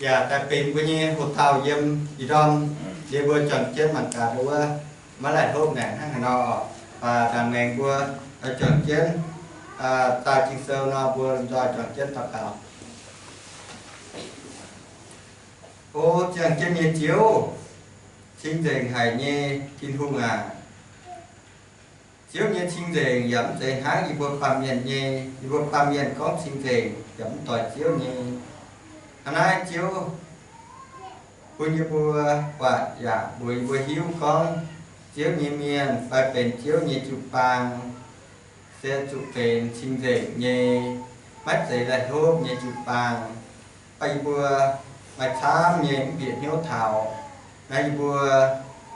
yaac daaih benx mbuo nyei hoc dauh yiem ih ndorm. Liuz mbuo juangc jienv mangc gaax wuov maiv laih hlopv naaic hnangv haaix nor oc. Baac ndaangc maengx mbuo juangc jienv daaih Ging-Sou nor, mbuo lomh nzoih juangc jienv daux gaux. O ziangh jienv nyei Ziouv, cing-nzengc haic nyei Tin-Hungh aac, Ziouv nyei cing-nzengc yaac mv zeiz hnangv yie mbuo baamh mienh nyei. Yie mbuo baamh mienh gorngv cing-nzengc yaac mv doix Ziouv nyei. Hnangv naaiv Ziouv bun yie mbuo buatc yaac mbuox yie mbuo hiuv gorngv Ziouv nyei mienh fai benx Ziouv nyei jiu-baang se zuqc benx cing-nzengc nyei, maiv zeiz laih hlopv nyei jiu-baang. Baac yie mbuo maaih camv nyei mv bieqc hnyouv taux. Naaiv yie mbuo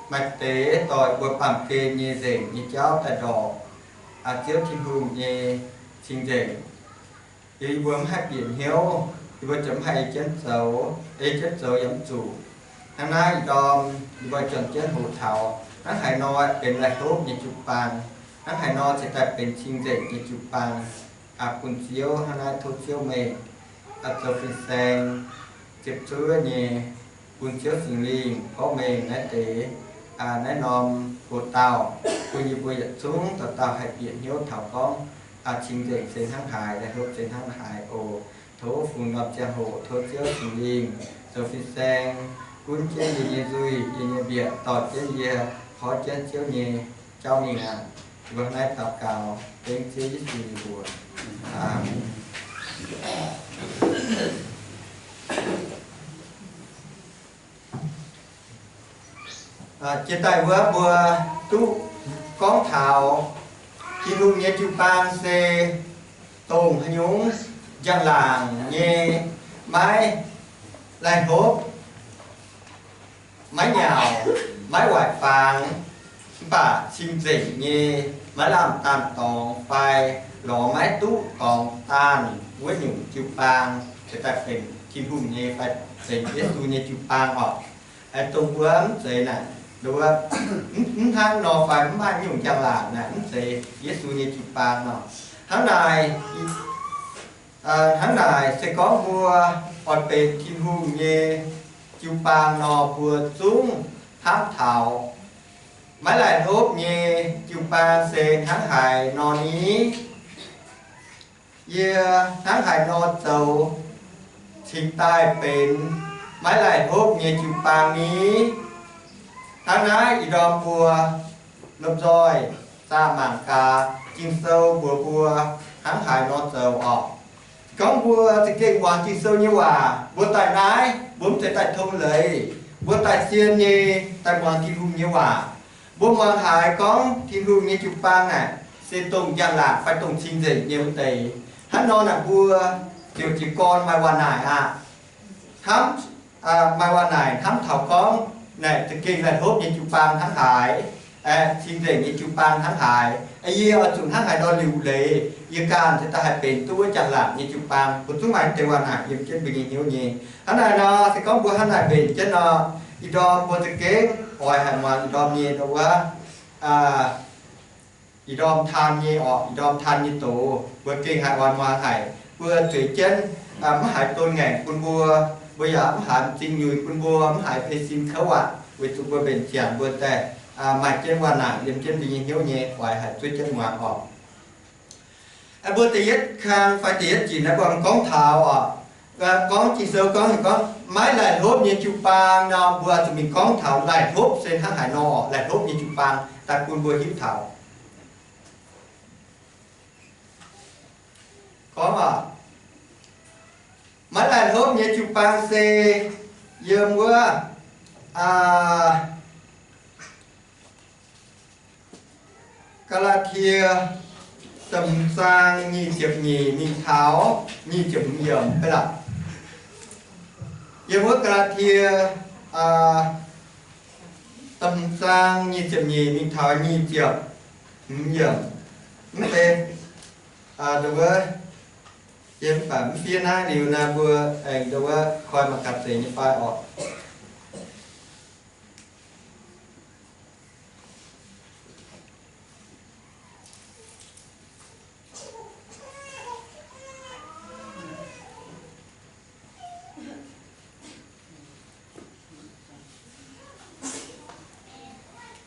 maaih deix dorh yie mbuo baamh gen nyei nzengc nyei jauv daaih ndorpc Ziouv Tin-Hungh nyei cing-nzengc. Yie mbuo mv haih bieqc hnyouv, yie mbuo ziouc mv haih ei jienv zoux, ei jienv zoux yaac mv zuqc. Hnangv naaiv ih ndorm yie mbuo juangc jienv hoqc taux hnangv haaix nor benx laih hlopv nyei jiu-baang, hnangv haaix nor cingx daaih benx cing-nzengc nyei jiu-baang. Bun Ziouv hnangv naaiv tov Ziouv meih zoux fin-saeng ziepc zuoqv nyei, bun Ziouv Singx Lingh gorngv mengh naaiv deix, naaiv norm hoc dauh, bun yie mbuo yietc zungv dauh dauh haih bieqc hnyouv taux gorngv cing-nzengc se hnangv haaix, laih hlopv se hnangv haaix oc. Tov fungx norm ziangh hoc tov Ziouv Singx Lingh zoux fin-saeng gunv jienv yie nyei nzuih, yie nyei mbietc, dorh jienv yie porv jienv Ziouv nyei jauv mingh aqv. Mbuo naaiv daux gaux dengv Ziouv Yesu nyei mbuox. Aamen. Jiex daaih wuov mbuo duqv gorngv taux Tin-Hungh nyei jiu-baang se dongh haaix nyungc njang-laangc nyei, maiv laih hlopv, maiv nyauc, maiv waaic fangx, mv baac cing-nzengc nyei, maiv lamh daanh dorngx fai lorz maiv duqv dorngx daanh wuov nyungc jiu-baang, se daaih benx Tin-Hungh nyei fai benx Yesu nyei jiu-baang oc. Dongh mbuo mv zeiz naaic, mv hnangv nor fai mv maaih nyungc njang-laangc naaic mv zeiz Yesu nyei jiu-baang nor. Hnangv naaic, hnangv naaic se gorngv mbuo oix benx Tin-Hungh nyei jiu-baang nor, mbuo zungv hnamv taux maiv laih hlopv nyei jiu-baang se hnangv haaix nor ni? Yie hnangv haaix nor zoux cingx daaih benx maiv laih hlopv nyei jiu-baang ni? Hnangv naaiv ih ndorm mbuo lomh nzoih zaah mangc gaax Ging-Sou mbuox mbuo hnangv haaix nor zoux oc. Gorngv mbuo za'gengh muangx Ging-Sou nyei waac, mbuo daaih naaiv mbuo mv zeiz daaih tong leiz, mbuo daaih zien nyei daaih muangx Tin-Hungh nyei waac. Mbuo muangx haiz gorngv Tin-Hungh nyei jiu-baang naaic se dongh njang-laangc fai dongh cing-nzengc nyei wuov deix. Hnangv nor naaic mbuo ziouc jiez gorn maaih waac naaic aqv. Hnamv, maaih waac naaic hnamv taux gorngv naaic za'gengh laih hlopv nyei jiu-baang hnangv haaix, cing-nzengc nyei jiu-baang hnangv haaix. Yie oix zuqc hnangv haaix nor liuc leiz yie ganh cingx daaih haih benx duqv wuov njang-laangc nyei jiu-baang. Mbuo zungv maaih mv deix waac naaic yiem jienv mbuo nyei hnyouv nyei. Hnangv naaic nor se gorngv mbuo hnangv naaic mbenc jienv nor, ih ndorm mbuo za'gengh oix haic muangx ih ndorm nyei wuov, ih ndorm taan nyei orqc, ih ndorm taan nyei doz, mbuo gengh haiz oix muangx haic. Mbuo zueiz jienv mv haiz don ngaengc bun mbuo, mbuo yaac mv haiz m'zing nyuix bun mbuo, mv haiz fei sin kouv aqv, weic zuqc mbuo mbenc ziangx mbuo daaih maaih jienv waac naaic yiem jienv mbuo nyei hnyouv nyei, oix haic zuov jienv muangx orqc. Mbuo da'yietv kang fai da'yietv zinc naaiv mbuo gorngv taux orqc, gorngv Ging-Sou gorngv, gorngv maiv laih hlopv nyei jiu-baang nor, mbuo zuqc mingh gorngv taux laih hlopv se hnangv haaix nor, laih hlopv nyei jiu-baang daaih bun mbuo hiuv taux. Gorngv orqc, maiv laih hlopv nyei jiu-baang se yiem wuov Gaa^laa^tie da'hmz zaang nyic ziepc nyeic mingh taux nyic ziepc hmz yiemc fai lorqc. Yiem wuov Gaa^laa^tie da'hmz zaang nyic ziepc nyeic mingh taux nyic ziepc hmz yiemc. Mv deix, nduov, yie mv baac mv fiev naaiv liuz naaiv mbuo aengx nduov koi mangc gaax zeiz nyei fai orqc.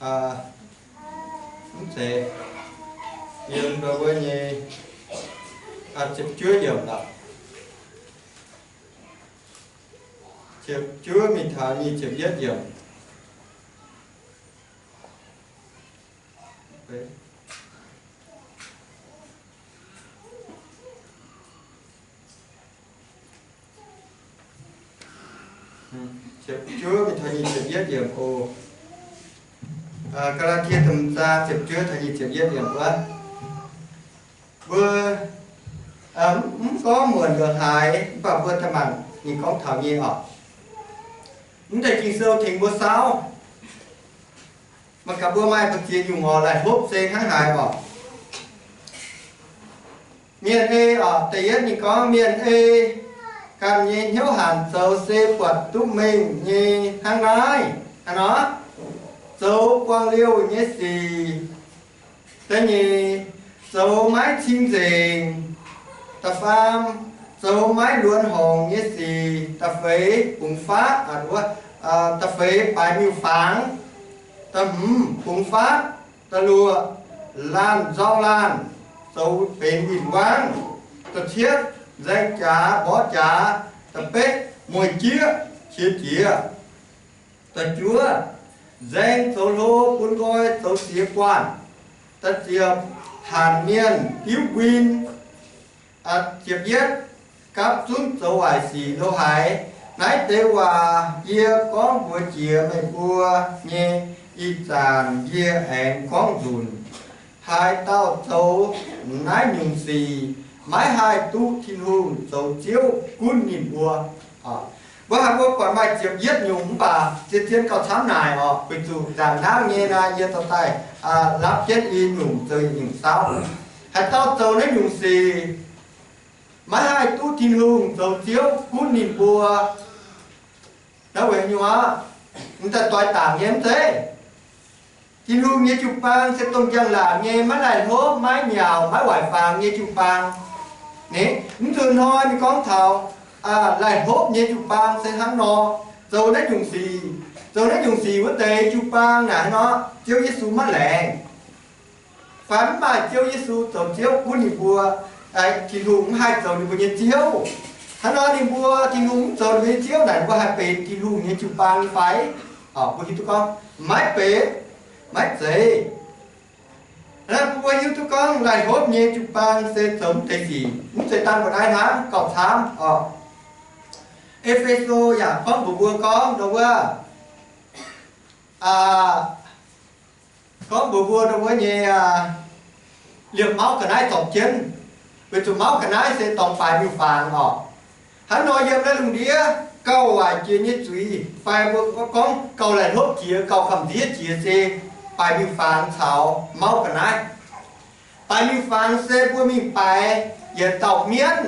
mv zeiz, yiem mbuo nyei ziepc juov yiemc lorqc. Ziepc juov mingh taux nyic ziepc yietv yiemc. Ziepc juov mingh taux nyic ziepc yietv yiemc oc. Gaa^laa^tie da'hmz zaang ziepc juov taux nyic ziepc yietv yiemc wuov. Mbuo mv gorngv muonc ndongc haaix, mv baac mbuo daaih mangc ninh gorngv taux nyei oc. Mv deix Ging-Sou tengx mbuo saauv, mangc gaax mbuo maaih mbu'ziex nyungc oc, laih hlopv se hnangv haaix oc. Mienh ei oc, da'yietv ninh gorngv, mienh ei ganh nyei hnyouv hanc zoux se buatc duqv mengh nyei hnangv naaiv, hnangv nor, zoux buang liouh nyei sic. Da'nyeic, zoux maiv cing-nzengc. Da'faam, zoux maiv luonx horngc nyei sic. Da'feix, bungx faatv, da'feix, baaix miuc-fangx. Da'hmz, bungx faatv. Da'luoqc, laanh nzorng laanh, zoux benx win-wangv. Da'cietv, nzaeng jaax mborqv jaax. Da'betv, mueic jieqv qiex jiez. Da'juov, nzaeng zoux hlo bun nqoi zoux ziex guanh. Da'ziepc, hanc mienh diuv nquin. Ziepc yietv, gapv zunv zoux waaic sic lo haic. Naaiv deix waac yie gorngv mbuox jiex meih mbuo nyei. Ih zanc yie aengx gorngv nzunc. Haaix dauh zoux naaiv nyungc sic maiv haih duqv Tin-Hungh zoux Ziouv gunv ninh mbuo. Mbuo haiz mbuo buatc maaih ziepc yietv nyungc mv baac zien-zien gauh camv naaic oc, weic zuqc nzaangc naaiv nyei naaiv yie dorh daaih lapv jienv i nyungc zoux yietc nyungc saauv. Haaix dauh zoux naaiv nyungc sic maiv haih duqv Tin-Hungh zoux Ziouv gunv ninh mbuo. Naaiv weic haaix nyungc aqv? Mv daaih doix dangc nyei mv zeiz. Tin-Hungh nyei jiu-baang se dongh njang-laangc nyei, maiv laih hlopv, maiv nyauc, maiv waaic fangx nyei jiu-baang. Ni, mv nzunc hnoi ninh gorngv taux laih hlopv nyei jiu-baang se hnangv nor, zoux naaiv nyungc sic, zoux naaiv nyungc sic wuov deix jiu-baang naaic hnangv nor, Ziouv Yesu maiv laengz. Fai mv maaih Ziouv Yesu zoux Ziouv gunv ninh mbuo, Tin-Hungh mv haih zoux ninh mbuo nyei Ziouv. Hnangv nor ninh mbuo, Tin-Hungh mv zoux ninh mbuo nyei Ziouv naaic, ninh mbuo haih benx Tin-Hungh nyei jiu-baang nyei fai? Mbuo hiuv duqv gorngv maiv benx, maiv zeiz. Hnangv naaic mbuo hiuv duqv gorngv laih hlopv nyei jiu-baang se zoux mv deix sic, mv zeiz dangh mbuo naaiv hnangv, gauh camv oc. E^fe^so yaac gorngv mbuox mbuo gorngv ndau wuov, gorngv mbuox mbuo ndau wuov nyei, liemh mauv ga'naaiv zorpc jienv, weic zuqc mauv ga'naaiv se dorngx baaix miuc-fangx oc. Hnangv nor yiem naaiv lungh ndiev gauh waaic jiex nyei zuiz fai mbuo gorngv gauh laih hlopv jiex, gauh gamh nziev jiex se baaix miuc-fangx caux mauv ga'naaiv. Baaix miuc-fangx se mbuo mingh baaix yietc dauh mienv,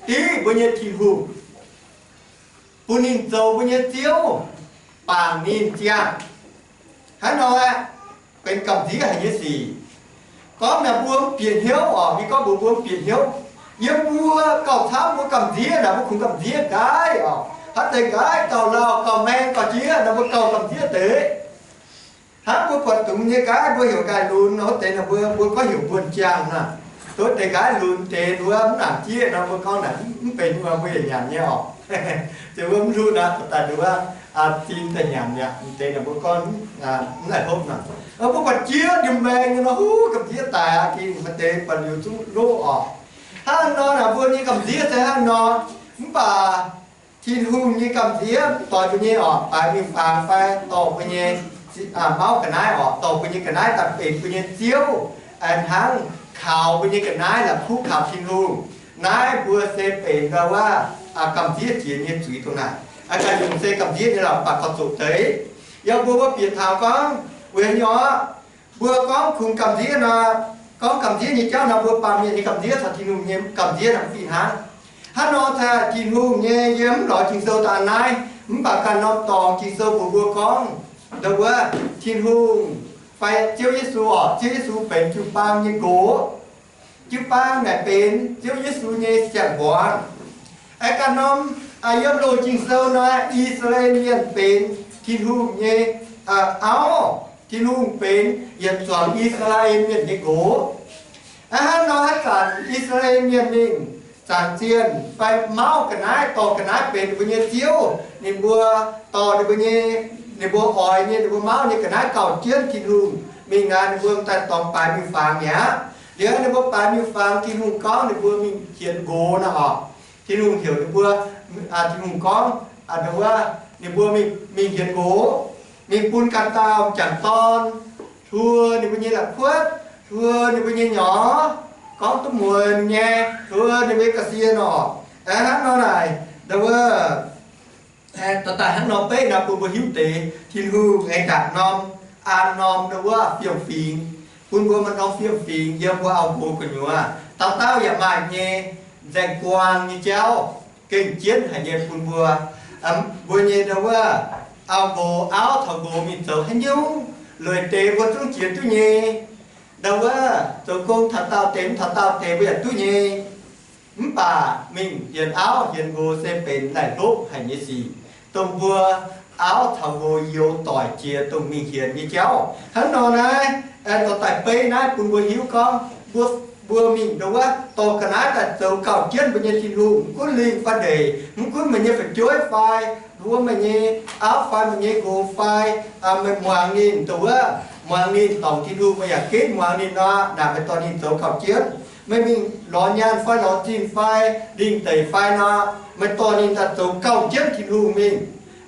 div mbuo nyei Tin-Hungh, bun ninh zoux mbuo nyei ziouv, bangc ninh ziangh. Hnangv nor aeqv, benx gamh nziev haic nyei sic. Gorngv naaic mbuo mv bieqc hnyouv oc, yie gorngv mbuox mbuo mv bieqc hnyouv. Yiem mbuo gauh camv mbuo gamh nziev naaic, mbuo kungx gamh nziev nqaiv oc. Hnangv deix nqaiv gauh lauh gauh maeng gauh jieqv naaic, mbuo gauh gamh nziev deix. Hnangv mbuo buatc dungz nyei nqaiv mbuo heuc nqaiv lunx, wuov deix naaic mbuo, mbuo gorngv heuc mbuonx jaangh naaic. Tov deix nqaiv lunx deix nduov mv nangc jieqv nor, mbuo gorngv naaic mv benx mbuo, mbuo yietc nyanc nyei oc. Ziouc mbuo mv hluqv naaic, daaih nduov zin daaih nyanc mi'aqv. Deix naaic mbuo gorngv mv naaic hopv naaic. Mbuo buatc jieqv ndiumv maeng nyei nor, huv, gamh nziev daic aqv, dingc maaih deix buatc liuz zungv loqv oc. Hnangv nor naaic mbuo nyei gamh nziev se hnangv nor, mv baac Tin-Hungh nyei gamh nziev mv doix mbuo nyei oc, baaix miuc-fangx fai dorh mbuo nyei mauv ga'naaiv oc, dorh mbuo nyei ga'naaiv daaih benx mbuo nyei ziouv, hnangv kaux mbuo nyei ga'naaiv la'kuqv kaux Tin-Hungh. Naaiv mbuo se benx ndau wuov gamh nziev jiex nyei zuiz dongh naaic. Ganh nyungc se gamh nziev nyei lorqc, mv baac korv-zoqc deix. Yiem mbuo mbuo bieqc taux gorngv weic haaix nyungc orqc, mbuo gorngv kungx gamh nziev nor, gorngv gamh nziev nyei jauv nor, mbuo baamh mienh nyei gamh nziev caux Tin-Hungh nyei gamh nziev naaic mv fih hnangv. Hnangv nor taux Tin-Hungh nyei, yiem mv lorz Ging-Sou daaih naaiv, mv baac ganh norm dorngx Ging-Sou mbuox mbuo gorngv, ndau wuov Tin-Hungh fai Ziouv Yesu oc, Ziouv Yesu benx jiu-baang nyei nqox. Jiu-baang naaic benx Ziouv Yesu nyei siang-mbuangz. Aengx ganh norm, yiem loz Ging-Sou nor, I^saa^laa^en Mienh benx Tin-Hungh nyei auv. Tin-Hungh benx yietc zuangx I^saa^laa^en Mienh nyei nqox. Hnangv nor, haaix zanc I^saa^laa^en Mienh mingh zanc zienh fai mauv ga'naaiv, dorh ga'naaiv benx ninh mbuo nyei ziouv, ninh mbuo dorh ninh mbuo nyei, ninh mbuo oix nyei, ninh mbuo mauv nyei ga'naaiv gauh jienv Tin-Hungh mingh naaic, ninh mbuo daaih dorngx baaix miuc-fangx mi'aqv. Liuz ninh mbuo baaix miuc-fangx, Tin-Hungh gorngv ninh mbuo mingh hienx nqox nor oc. Tin-Hungh heuc ninh mbuo, Tin-Hungh gorngv, wuov, ninh mbuo mingh, mingh hienx nqox, mingh bun ganh dauh m'jangc dorn, hluo ninh mbuo nyei la'kuotv, hluo ninh mbuo nyei nyorx, gorngv duqv muonc nyei, hluo ninh mbuo nyei ga'sie nor. Hnangv nor naaic, wuov, dorh daaih hnangv nor beiv nor bun mbuo hiuv deix Tin-Hungh aengx ndaangc norm, an norm wuov fiem-fingx, bun mbuo maaih norm fiem-fingx yiem mbuo auv-nqox gu'nyuoz. Dauh dauh yaac maaih nyei nzaeng-buang nyei jauv gengh jienv haic nyei bun mbuo. Mbuo nyei wuov auv-nqox, auv caux nqox mingh zoux haaix nyungc, lueic deix mbuo zungv jiex duqv nyei. Ndau wuov zoux gong taux daauh deix, mv taux daauh deix mbuo yaac duqv nyei. Mv baac mingh hienx auv hienx nqox se benx laih hlopv haic nyei sic, dongh mbuo auv caux nqox youz doic jiex dongh mingh hienx nyei jauv. Hnangv nor naaiv, dorh daaih beiv naaiv bun mbuo hiuv gorngv, mbuo, mbuo mingh ndau wuov dorh ga'naaiv daaih zoux gauh jienv mbuo nyei Tin-Hungh, mv gunv lingh fai ndeic, mv gunv meih nyei fu'jueiv fai, wuov meih nyei auv fai meih nyei nqox fai, meih muangx ninh ndau wuov, muangx ninh dorngc Tin-Hungh, meih yaac ginv muangx ninh nor, naaic meih dorh ninh zoux gauh jienv. Meih mingh lorz nyaanh fai lorz zinh fai lingh deic fai nor, meih dorh ninh daaih zoux gauh jienv Tin-Hungh mingh.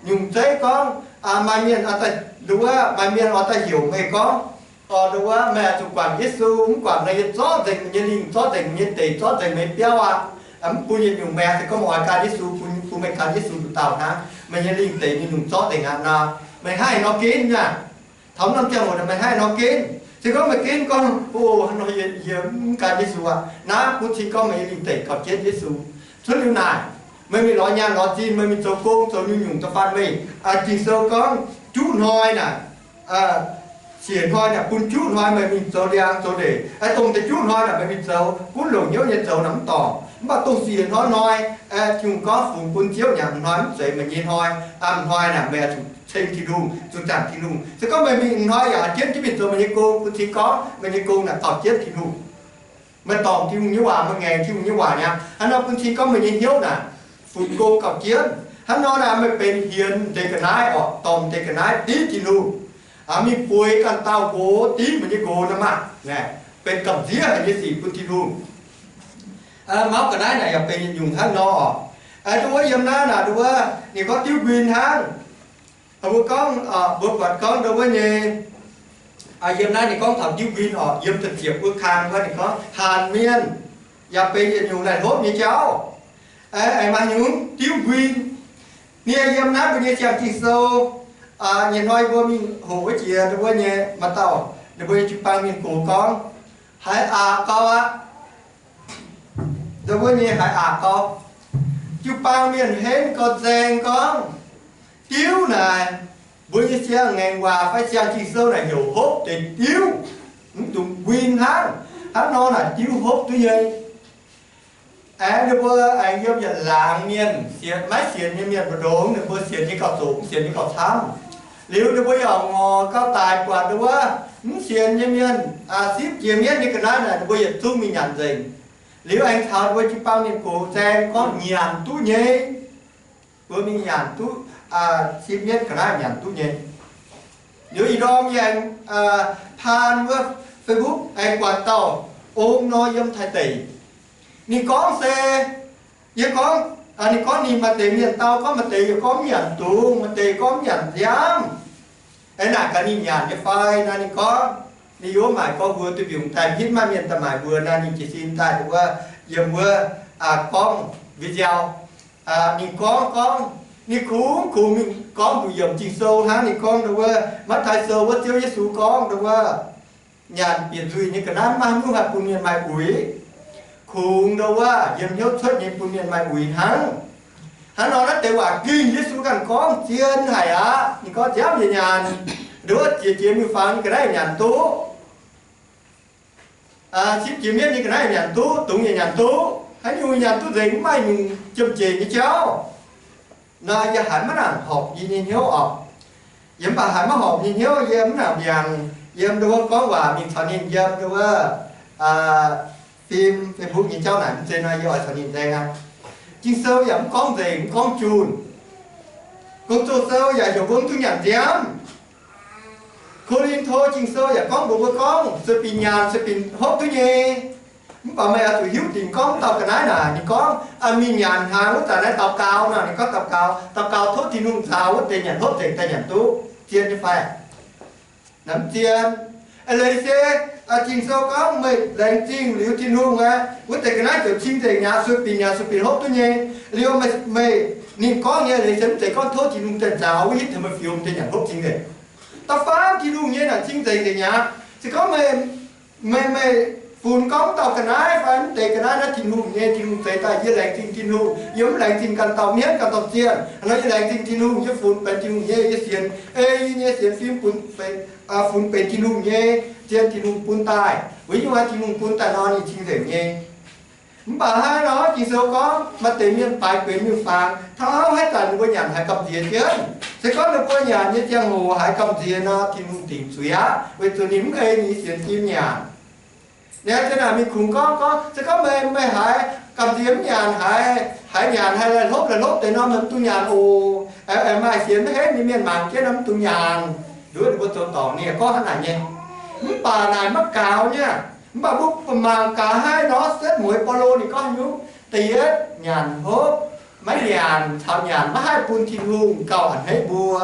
Nyungc zeiv gorngv, maaih mienh, ndau wuov maaih mienh oix daaih heuc meih gorngv, ndau wuov meih oix zuqc guangc Yesu, mv guangc nor yie zorqv nzengc meih nyei lingh, zorqv nzengc meih nyei deic, zorqv nzengc meih nyei biauv aqv. Mv bun yietc nyungc maengc, se gorngv meih oix gan Yesu, bun, bun meih gan Yesu nduqc dauh hnangv, meih nyei lingh deix nyei nyungc zorqv nzengc aqv nor, meih haih nor ginv aqv. Taux norm ziangh hoc meih haih nor ginv. Se gorngv meih ginv gorngv, O, hnangv nor yie, yie mv gan Yesu aqv. Naaiv bun cing gorngv meih nyei lingh deic gauh jienv Yesu. Cuotv liuz naaic, meih mingh lorz nyaanh lorz zinh, meih mingh zoux gong zoux nyungc-nyungc da'faanh meih, Ging-Sou gorngv juqv hnoi naaic, siec hnoi naaic bun juqv hnoi meih mingh zoux ndiangx zoux ndeic. Dongh deix juqv hnoi naaic meih mingh zoux gunv longc hnyouv nyei zoux naaic mv dorngc. Mv baac dongh siec hnoi hnoi, Tin-Hungh gorngv fungx bun Ziouv nyanc hnoi mv zeiz meih nyei hnoi. A'hnoi naaic meih oix zuqc ceng Tin-Hungh, zuqc zaangc Tin-Hungh. Se gorngv meih mingh hnoi yaac jienv jienv mingh zoux meih nyei gong, bun cing gorngv meih nyei gong naaic gauh jienv Tin-Hungh. Meih dorngc Tin-Hungh nyei waac, meih ngaengc Tin-Hungh nyei waac mi'aqv. Hnangv nor bun cing gorngv meih nyei hnyouv naaic funx gong gauh jienv. Hnangv nor naaic meih benx hienx deix ga'naaiv orqc, dorh deix ga'naaiv div Tin-Hungh, mingh bueix ganh dauh nqox, div meih nyei nqox nor maah, benx gamh nziev haic nyei sic bun Tin-Hungh. Mauv ga'naaiv naaic yaac benx yietc nyungc hnangv nor orqc. Ndau wuov yiem naaiv naaic ndau wuov ninh gorngv diuv nquin hnangv. Mbuo gorngv, mbuo buatc gorngv ndau wuov nyei, yiem naaiv ninh gorngv taux diuv nquin orqc, yiem da'ziepc wuov kang wuov ninh gorngv haanc mienh yaac benx yietc nyungc laih hlopv nyei jauv. Aengx maaih nyungc diuv nquin. Nie yiem naaiv mbuo nyei siang Ging-Sou, nyei hnoi mbuo mingh hoqc wuov jiex ndau wuov nyei maaih dauh ninh mbuo nyei jiu-baang mienh gox gorngv, haiz aqc gau aqv. Ndau wuov nyei haiz aqc gau. Jiu-baang mienh henv gau nzaeng gorngv, diuv naaic, mbuo nyei siang-ngaengc waac fai siang Ging-Sou naaic heuc hopv deix diuv, mv dungx nquin hnangv. Hnangv nor naaic diuv hopv duqv nyei. Aengx ninh mbuo aengx yiem yietc laangz mienh, sienx, maiv sienx nyei mienh mbu'ndongx, ninh mbuo sienx nyei gauh zoqc, mv sienx nyei gauh camv. Liuz ninh mbuo yaac ngorc gauh daic buatc ndau wuov mv sienx nyei mienh sipv jiex mienv nyei ga'naaiv naaic, ninh mbuo yietc zungv mingh nyanc nzengc. Liuz aengx caux ninh mbuo jiu-baang mienh gox nzaeng gorngv nyanc duqv nyei. Mbuo mingh nyanc duqv, sipv mienv ga'naaiv nyanc duqv nyei. Liuz ih ndorm yie aengx paan wuov Facebook aengx buatc dauh ong nor yiem Taiv deic. Ninh gorngv se, yie gorngv, ninh gorngv ninh maaih deix mienh dau gorngv maaih deix yaac gorngv mv nyanc dungz, maaih deix gorngv mv nyanc nziaamv. Aeqv, naaic gaax ninh nyanc nyei fai naaic, ninh gorngv ninh yaac maaic gorx mbuox duqv mbiungc daaih, hitv maaih mienh daaih maaic mbuox naaic, ninh jiez sin daaih wuov, yiem wuov, gorngv video. Ninh gorngv, gorngv ninh kungx kungx mingh gorngv nduqc yiemc Ging-Sou hnangv. Ninh gorngv wuov Matv^taai Sou wuov, Ziouv Yesu gorngv wuov, nyanc bieqc nzuih nyei ga'naaiv maiv haih bun mienh maaih uix. Kungx ndau wuov yiem hnyouv cuotv nyei bun mienh maaih uix hnangv. Hnangv nor naaiv deix waac gengh Yesu ganh gorngv zien haic aqv. Ninh gorngv nziaamv yaac nyanc, ndau wuov jiex jiex miuc-fangx nyei ga'naaiv yaac nyanc duqv, sipv jiex mienv nyei ga'naaiv yaac nyanc duqv, dungz yaac nyanc duqv, haaix nyungc nyanc duqv nzengc, mv maaih nyungc jiem-jeic nyei jauv. Nor yie haiz maiv nangc horpc yie nyei hnyouv orqc. Yie mv baac haiz maiv horpc nyei hnyouv, yie mv nangc mbiaangc, yiem ndo wuov gorngv waac mingh caux ninh yiem ndo wuov fim Facebook nyei jauv naaic, mv zeiz nor yie oix caux ninh nzaeng aqv. Ging-Sou yaac mv gorngv nzengc, mv gorngv junh. Gong-Zoh sou yaac heuc mbuo mv duqv nyanc nziaamv. Ko^lin^to Ging-Sou yaac gorngv mbuox mbuo gorngv sueih binc nyanc, sueih binc hopv duqv nyei. Mv baac meih oix zuqc hiuv dingc gorngv dauh ga'naaiv naaic ninh gorngv mingh nyanc hnaangx wuov zanc naaiv daux gaux nor, ninh gorngv daux gaux, daux gaux tov Tin-Hungh nzaaux wuov deix nyanc hopv nzengc daaih nyanc duqv, zien nyei fai? Naaiv mv zien. Eix leiz se Ging-Sou gorngv meih laengz zingh liuz Tin-Hungh aqv, wuov deix ga'naaiv ziouc cing nzengc mi'aqv, sueih binc mi'aqv, sueih binc hopv duqv nyei. Liuz meih, meih, ninh gorngv nyei leiz se mv zeiz gorngv tov Tin-Hungh daaih nzaaux wuov hitv taux meih fiux deix nyanc hopv cing nzengc. Da'faanh Tin-Hungh nyei naaic cing nzengc nzengc mi'aqv. Se gorngv meih, meih, meih funx gorngv dauh ga'naaiv fai mv deix ga'naaiv naaiv Tin-Hungh nyei, Tin-Hungh zeix daaih, yie laengz zingh Tin-Hungh, yie mv laengz zingh ganh dauh mienv ganh dauh zienh. Hnangv nor yie laengz zingh Tin-Hungh, yie funx benx Tin-Hungh nyei, yie sienx ei yie nyei sienx fim bun, funx benx Tin-Hungh nyei, zien Tin-Hungh bun daaih. Weic zuqc Tin-Hungh bun daaih nor ninh cing nzengc nyei. Mv baac hnangv nor Ging-Sou gorngv maaih deix mienh baaix guenx miuc-fangx, taux haaix zanc ninh mbuo nyanc haiz gamh nziex jienv. Se gorngv ninh mbuo nyanc nyei ziangh hoc haiz gamh nziex nor, Tin-Hungh dingc zuiz aqv, weic zuqc ninh mv ei ninh sienx fim nyanc. Ninh ziouc naaic mingh kungx gorngv, gorngv, se gorngv meih, meih haiz gamh nziex mv nyanc, haiz, haiz nyanc haiz laih hlopv laih hlopv deix nor, meih mv dungx nyanc oc. Aengx maaih sienx maiv henv nyei mienh mangc jienv nor, mv dungx nyanc. Nduov ninh mbuo zoux dorngc, ninh gorngv hnangv naaic nyei. Mv baac naaic maiv gaux nyei. Mv baac mbuo mangc gaax haaix nor setv mueiz Baulo ninh gorngv haaix nyungc. Da'yietv nyanc hopv, maiv nyanc caux nyanc maiv haih bun Tin-Hungh gauh a'hneiv mbuo.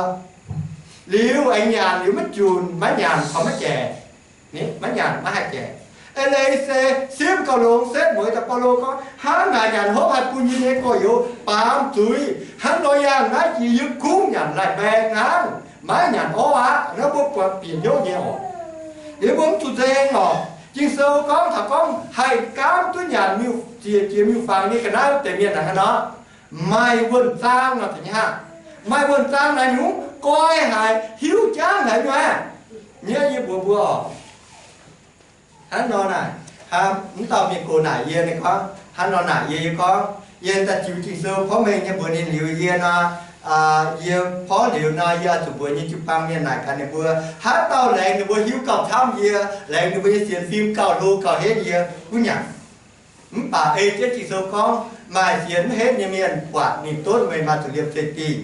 Liuz aengx nyanc liuz maiv junc, maiv nyanc caux maiv jaic. Maiv nyanc maiv haih jaic. Eix leiz se simv gauh longx, setv mueiz daaih Baulo gorngv, hnangv naaic nyanc hopv haih bun yie nyei gorx-youz baamz zuiz. Hnangv nor yangh naaiv jiex yie kungx nyanc laih maengx hnangv, maiv nyanc orv aqv. Naaiv mbuo buatc bieqc hnyouv nyei oc. Liuz mbuo mv zuqc nzengc oc. Ging-Sou gorngv taux gorngv haih gaamv duqv nyanc miuc-, ziec jiex miuc-fangx nyei ga'naaiv wuov deix mienh naaic hnangv nor, maaih wuonh zaang nor, maaih wuonh zaang naaiv nyungc, goi haic, hiuv jangv haic nyei. Nyei yie mbuox mbuo oc. Hnangv nor naaic, mv dauh mienh gox naaic yie, ninh gorngv hnangv nor naaic yie, yie gorngv, yie daaih ziux Ging-Sou porv mengh nyei mbuox ninh liuz yie nor, yie porv liuz nor, yie oix zuqc mbuox nyei jiu-baang mienh naaic gaax ninh mbuo, haaix dauh laengz ninh mbuo hiuv gauh camv yie, laengz ninh mbuo nyei sienx fim gauh hlo gauh henv yie gunv nyanc. Mv baac ei jienv Ging-Sou gorngv, maaih sienx mv henv nyei mienh buatc ninh donv meih maaih zuqc liemh zeih dingh.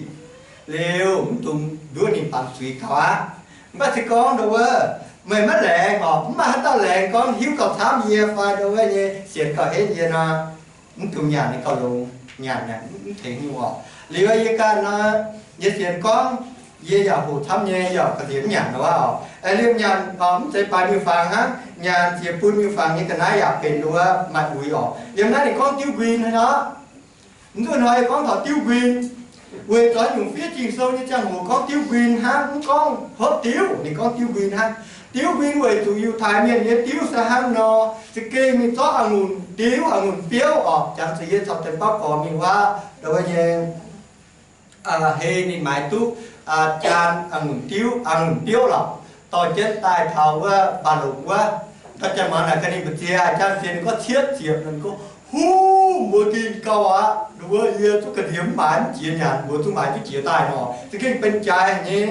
Liuz mv dungx nduov ninh baamz zuiz gaux aqv. Mv baac se gorngv ndo wuov, meih maiv laengz oc, mv maaih haaix dauh laengz gorngv hiuv gauh camv yie fai ndo wuov nyei sienx gauh henv yie nor, mv dungx nyanc ninh gauh longx, nyanc naaic mv tengx nyungc oc. Liuz yie ganh nor, yie sienx gorngv, yie yaac hoqc camv nyei, yaac ga'nziex mv nyanc ndo wuov oc. Liemh nyanc mv zeiz baaix miuc-fangx hnangv, nyanc ziec bun miuc-fangx nyei ga'naaiv yaac benx ndo wuov maaih uix oc. Liemh naaiv ninh gorngv diuv nquin hnangv nor. Mv nzunc hnoi yie gorngv taux diuv nquin, weic zuqc nyungc fiev Ging-Sou nyei ziangh hoc gorngv diuv nquin hnangv, mv gorngv hopv diuv, ninh gorngv diuv nquin hnangv. Diuv nquin weic zuqc Yiutai Mienh nyei diuv se hnangv nor, za'gengh mingh zorqv a'ngunc diuv, a'ngunc biouv oc, jangx zuqc yie caux deix bauv gorx mingh wuov, ndo wuov nyei, hei ninh maaiz duqv jaan a'ngunc diuv, a'ngunc biouv lorqc, dorh jienv daaih taux wuov mbaac longc wuov. Dorh jaan muangx naaic gaax ninh mbu'ziex, jaan mbu'ziex ninh gorngv cietv ziepc, ninh gorngv, huv, mbuo gengh gauh aqv, ndo wuov yie zuqv ga'nziex mv maaiz mv jiex nyanc, mbuo zuqv maaiz duqv jiex daaih nor, za'gengh benx jaaix nyei.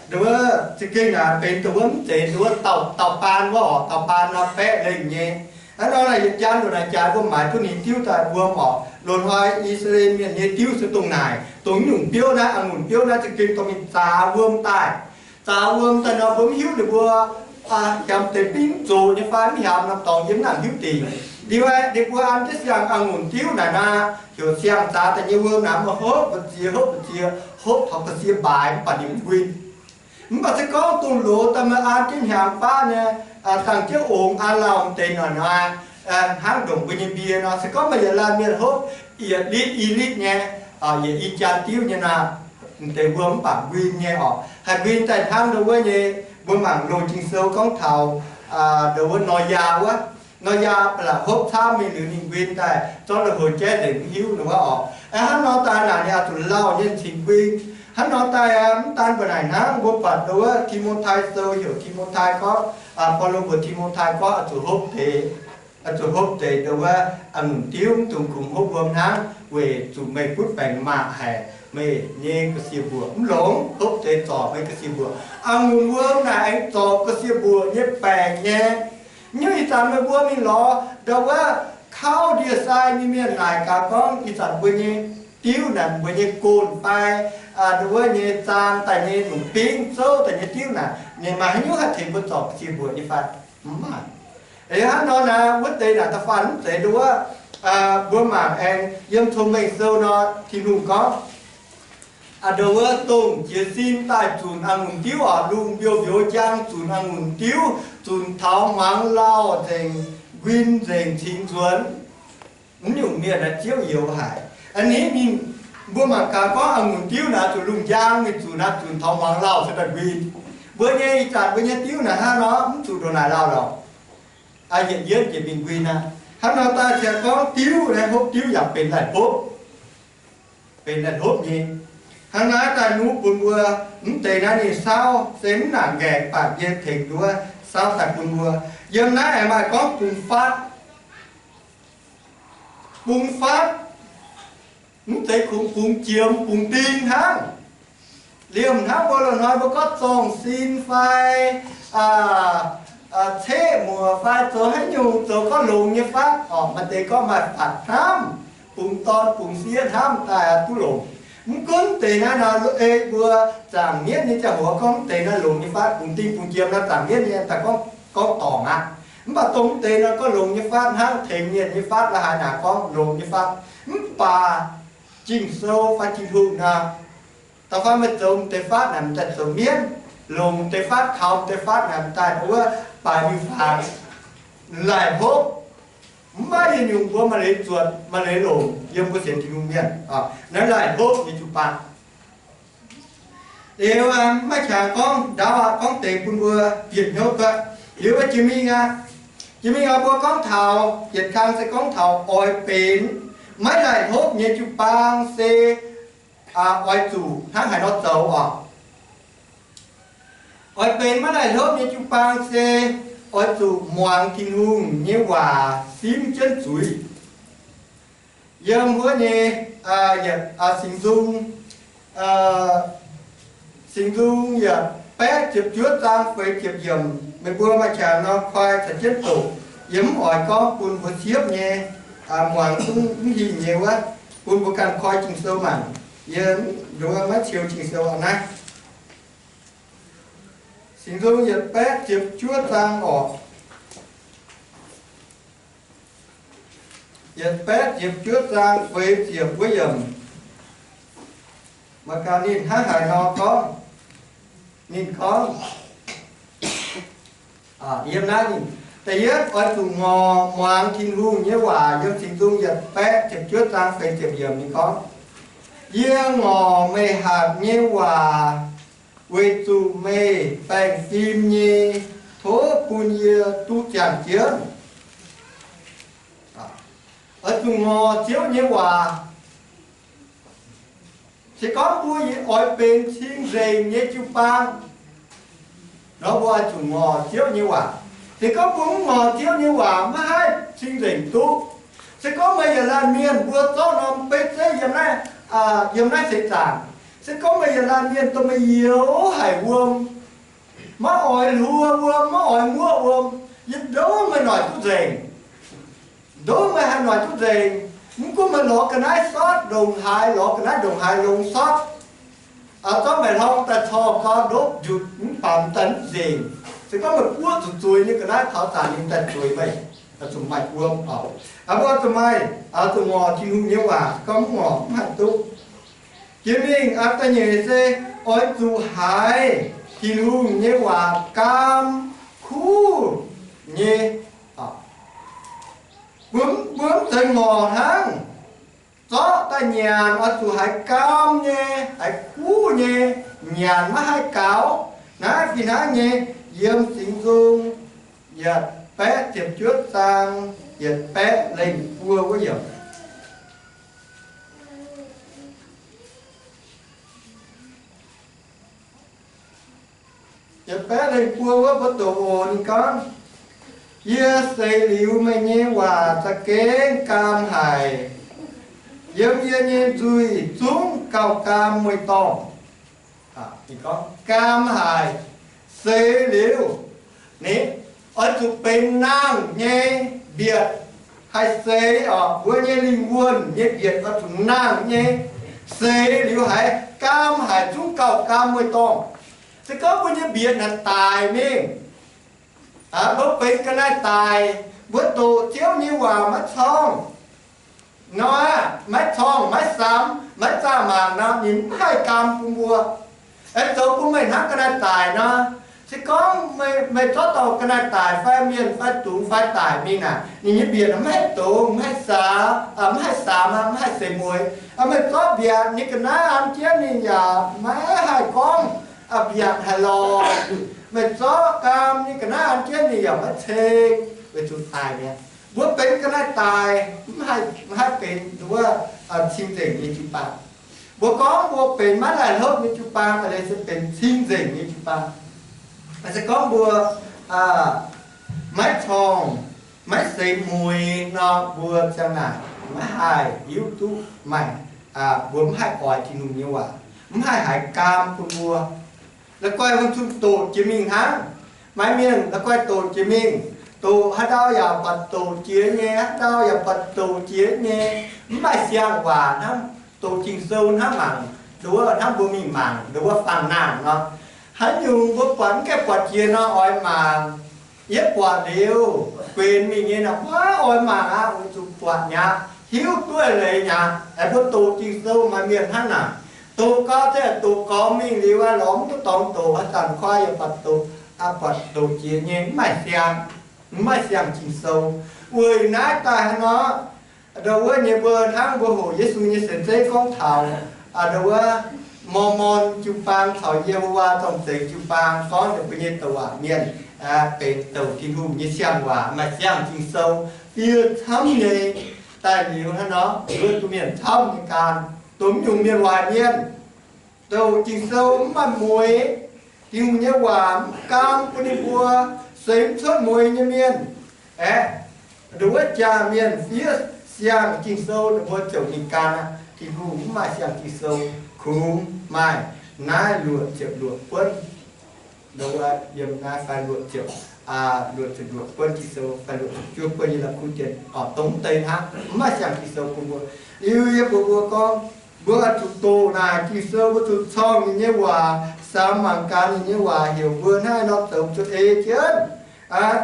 Ndo wuov za'gengh naaic benx ndo wuov mv zeiz ndo wuov dauh, dauh baan wuov oc, dauh baan nor baeqv lengh nyei. Hnangv nor naaic yietc jaan loz naaic jaaix mbuo maaiz duqv ninh diuv daaih wuom oc. Loz-hnoi I^saa^laa^en Mienh nyei diuv se dongh naaic, dongh nyungc biouv naaiv, a'ngunc biouv naaiv za'gengh dorh mingh zaax wuom daaih. Zaax wuom daaih nor mbuo mv hiuv ninh mbuo hiamx deix bingv zoqc nyei fai mv hiamx nor dorngx yie mv nangc hiuv dingc. Liuz ninh mbuo an jienv siang a'ngunc diuv naaic nor, heuc siang zaax daaih nyei wuom naaic mbuo hopv mbu'ziex, hopv mbu'ziex, hopv taux ga'sie mbaaix mv baac ninh mv nquin. Mv baac se gorngv dongh loz daaih meih an jienv hnyangx-faqv nyei, dangh jienv ongx an lauh deix nor nor, hnangv ndongc mbuo nyei mbie nor, se gorngv meih yietc laanh mienh hopv yietc litv i litv nyei, yietc i jaan diuv nyei nor, deix wuom mv baac nquin nyei oc. Haih nquin daaih hnangv ndo wuov nyei, mbuo mangc loz Ging-Sou gorngv taux ndo wuov Noyaa wuov. Noyaa ba'laqc hopv camv mingh liuz ninh nquin daaih, zorqv lui-houx jaiv nzengc mv hiuv ndo wuov oc. Hnangv nor daaih naaic ninh oix zuqc lauh nyei cingx nquin. Hnangv nor daaih mv daan mbuo naaic hnangv, mbuo buatc ndo wuov Ti^mo^tai Sou heuc Ti^mo^tai gorngv, Baulo mbuox Ti^mo^tai gorngv oix zuqc hopv deix, oix zuqc hopv deix ndo wuov a'ngunc diuv, mv dungx kungx hopv wuom hnangv, weic zuqc meih butv baengc maac haic. meih nyei ga'sie mbuoqc. Mv longx, hopv deix zorc meih ga'sie mbuoqc. A'ngunc wuom naaic aengx zorc ga'sie mbuoqc nyei baengc nyei. Nyungc ih zanc meih mbuo mingh lorz ndau wuov kauv ndie-sai nyei mienh naaic gaax gorngv ih zanc mbuo nyei diuv naaic, mbuo nyei gon fai ndau wuov nyei zaang daaih nyei lungc bingv zouv daaih nyei diuv naaic, ninh maaih haaix nyungc haih tengx mbuo zorc ga'sie mbuoqc nyei fai? Mv maaih. Hnangv nor naaic wuov deix naaic da'faanh mv zeiz ndau wuov, mbuo mangc aengx yiem Cong-Mengh Sou nor, Tin-Hungh gorngv, ndau wuov dongh jiez sin daaih zunc a'ngunc diuv oc, lungh mbiouh mbiouh njang zunc a'ngunc diuv, zunc taux hmuangx lauh nzengc, nquin nzengc cingx nzuonx. Mv nyungc mienh naaiv ziouv youx haic. A'hneiv ninh, mbuo mangc gaax gorngv a'ngunc diuv naaic zuqc lungh njang mingh zunc naaiv, zunc taux hmuangx lauh se daaih nquin. Mbuo nyei ih zanc mbuo nyei diuv naaic hnangv nor mv zuqc ndongc naaic lauh lorqc. Yietc yienv jiex mingh nquin aqv. Hnangv nor daaih ziouc gorngv diuv naaiv, hopv diuv yaac benx laih hopv, benx laih hopv nyei. Hnangv naaiv daaih nuqv bun mbuo, mv deix naaiv ninh saauv se mv nangc ngaengc, mv baac yie tengx nduov saauv daaih bun mbuo. Yiem naaiv aengx maaih gorngv bungx fatv, bungx fatv, mv zeiz kungx bungx jiem bungx ding hnangv. Liemh hnangv mbuo loz-hnoi mbuo gorngv zorng-sin fai ceqv muoc fai zoux haaix nyungc zoux gorngv longx nyei fatv oc. Maaih deix gorngv maaih fatv hnamv, bungx dorn bungx sieqv hnamv daaih duqv longx. Mv gunv deix naaiv nor, ei mbuo zaangc mienv nyei ziangh hoc gorngv mv deix naaiv longx nyei fatv, bungx ding bungx jiem nor zaangc mienv nyei daaih gorngv, gorngv dorngc aqv. Mv baac dongh mv deix nor gorngv longx nyei fatv hnangv, tengx mienh nyei fatv, la'haaix naaic gorngv longx nyei fatv. Mv baac Ging-Sou fai Tin-Hungh nor, da'faanh meih zoux m'deix fatv naaic, m'daaih zoux mienv, longc m'deix fatv, kaux m'deix fatv naaic, m'daaih wuov baaix miuc-fangx, laih hopv. Mv maaih yietc nyungc mbuo maaih leiz zuotc maaih leiz longc yiem mbuo sienx Tin-Hungh mienh. Naaiv laih hopv nyei jiu-baang. Liuz maiv qangx gorngv ndaauv aqv, gorngv deix bun mbuo bieqc hnyouv aqv. Liuz jiex mingh aqv, jiex mingh aqv, mbuo gorngv taux yietc kang se gorngv taux oix benx maiv laih hlopv nyei jiu-baang se oix zuqc hnangv haaix nor zoux oc. Oix benx maiv laih hlopv nyei jiu-baang se oix zuqc muangx Tin-Hungh nyei waac simv jienv zuiz. Yiem wuov nyei, yietc, Singx Nzung, Singx Nzung yietc baeqv ziepc juov zaang feix ziepc yiemc, meih mbuo maaih qangx nor koi caux jienv doqc. Yie mv oix gorngv bun mbuo siepv nyei, muangx zungv mv hingh nyei wuov, bun mbuo ganh koi Ging-Sou mangc. Yie nduov maiv ciou Ging-Sou aqv naaiv. Singx Nzung yietc baeqv ziepc juov zaang orqc. Yietc baeqv ziepc juov zaang feix ziepc wuov yiemc. Maaih gaax ninh hnangv haaix nor gorngv, ninh gorngv, yiem naaiv ninh, da'yietv oix zuqc ngorc muangx Tin-Hungh nyei waac. Yiem Singx Nzung yietc baeqv ziepc juov zaang feix ziepc yiemc ninh gorngv, Yie ngorc meih hatc nyei waac weic zuqc meih baengh fim nyei. Tov bun yie duqv ziangh jienv. Oix zuqc ngorc Ziouv nyei waac. Se gorngv mbuo oix benx cing-nzengc nyei jiu-baang nor, mbuo oix zuqc ngorc Ziouv nyei waac. Se gorngv mbuo mv ngorc Ziouv nyei waac, maiv haih cing-nzengc duqv. Se gorngv meih yietc laanh mienh mbuo zorqv norm beiv zeiv yiem naaiv, yiem naaiv seix zaangc, se gorngv meih yietc laanh mienh dongh meih youz haic wuom, maiv oix hluo wuom, maiv oix muoqv wuom, yie ndouv meih noic duqv nzengc. Ndouv meih haih noic duqv nzengc. Mv gunv meih lorz ga'naaiv sortv ndongc haaix, lorz ga'naaiv ndongc haaix longx sortv, zorqv meih hlorm daaih corc gau ndopv njutc mv baac daaih mv nzengc. Se gorngv meih buov zuqc zueiz nyei ga'naaiv taux zanc ninh daaih zueiz meih, zuqc maaih wuom oc. Mbuo zuqc maaih, zuqc ngorc Tin-Hungh nyei waac. Se gorngv mv ngorc mv haih duqv. Jiex mingh da'nyeic se oix zuqc haiz Tin-Hungh nyei waac gaam kuv nyei. Mbuo mv zeiz ngorc hnangv. Zorqv daaih nyanc oix zuqc haiz gaam nyei, haiz kuv nyei, nyanc maiv haih gaux. Naaiv fih hnangv nyei, yiem Singx Nzung yietc baeqv ziepc juov zaang yietc baeqv lengh buo wuov yiemc. Yietc baeqv lengh buo wuov mbuo doqc oc. Ninh gorngv, Yie seix liuz meih nyei waac za'gengh gaam haic. Yiem yie nyei nzuih zungv gauh gaam mueiz-dorngh. Ninh gorngv gaam haic seix liuz, ninh oix zuqc benx nangh nyei mbietc. Haih seix oc, mbuo nyei lingh wuonh nyei mbietc oix zuqc nangh nyei. Seix liuz haiz gaam haic zungv gauh gaam mueiz-dorngh. Se gorngv mbuo nyei mbietc naaic daic mingh, mbuo benx ga'naaiv-daic, mbuo doqc Ziouv nyei waac maiv corngh nor, maiv corngh, maiv samx, maiv zaah mangc nor, ninh mv haih gaam bun mbuo. Aengx zoux bun meih hnangv ga'naaiv-daic nor, se gorngv meih, meih zorqv dauh ga'naaiv-daic fai mienh fai dungz fai daic mingh naaic, ninh nyei mbietc mv haih doqc, mv haih samx, mv haih samx, mv haih seix mueiz. Meih zorqv mbiatc nyei ga'naaiv an jienv ninh yaac maiv haih gorngv mbiatc haaix lorh. Meih zorqv gaam nyei ga'naaiv an jienv ninh yaac maiv ceng, weic zuqc daic mi'aqv. Mbuo benx ga'naaiv-daic, mv haih, mv haih benx nduov cing-nzengc nyei jiu-baang. Mbuo gorngv mbuo benx maiv laih hlopv nyei jiu-baang, leiz se benx cing-nzengc nyei jiu-baang. Se gorngv mbuo maiv corngh, maiv seix mueiz nor, mbuo ziang naaic maiv haih hiuv duqv maaih, mbuo mv haih oix Tin-Hungh nyei waac, mv haih haiz gaam bun mbuo. La'guaih mbuo zuqc doqc jiex mingh hnangv. Maaih mienh la'guaih doqc jiex mingh, doqc haaix ndau yaac buatc doqc jiex nyei, haaix ndau yaac buatc doqc jiex nyei, mv maaih siang-waac hnangv, doqc Ging-Sou hnangv mangc, nduov hnangv mbuo mingh mangc nduov fangx nangh nor. Haaix nyungc mbuo buatc mv gaengh buatc jiex nor oix mangc. Yie buatc liuz guenx mingh nyei nor, maiv oix mangc aqv, weic zuqc buatc mi'aqv, hiuv duqv leiz mi'aqv. Aengx mbuo doqc Ging-Sou maaih mienh hnangv naaic, doqc gau, doqc gormx mingh liuz aqv, lorz mv duqv dorngx doqc, haaix zanc koi yaac buatc doqc, buatc doqc jiex nyei, mv maaih siang, mv maaih siang Ging-Sou. Weic naaiv daaih hnangv nor, ndau wuov nyei mbuo hnangv mbuo hoqc Yesu nyei sienx zeiv gorngv taux, ndau wuov Mormon jiu-baang caux Ye^ho^waa Zorng-Zengx jiu-baang gorngv ninh mbuo nyei douc waac mienh benx douc Tin-Hungh nyei siang-waac, maaih siang Ging-Sou, fiev camv nyei. Daaih liuz hnangv nor, nduov duqv mienh camv nyei gan, dongh mv nyungc mienh waaic mienh, douc Ging-Sou mv maaih mueiz, Tin-Hungh nyei waac mv gaam bun ninh mbuo, seix mv cuotv mueiz nyei mienh. Aeqv, ndau wuov jaa-mienh fiev siang Ging-Sou, ninh mbuo ziouc mingh gan aqv. Tin-Hungh mv maaih siang Ging-Sou, kungx maaih naaiv luoqc ziepc luoqc buonv, ndau wuov yiem naaiv fai luoqc ziepc, luoqc ziepc luoqc buonv Ging-Sou fai luoqc ziepc juov buonv nyei la'kuqv dien, oc, dongh mv deix hnangv, mv maaih siang Ging-Sou bun mbuo. Liuz yie mbuox mbuo gorngv, mbuo oix zuqc doqc naaic Ging-Sou, mbuo zuqc corngh ninh nyei waac, samx mangc gaax ninh nyei waac, heuc mbuo hnangv haaix nor zoux zuqc ei jienv,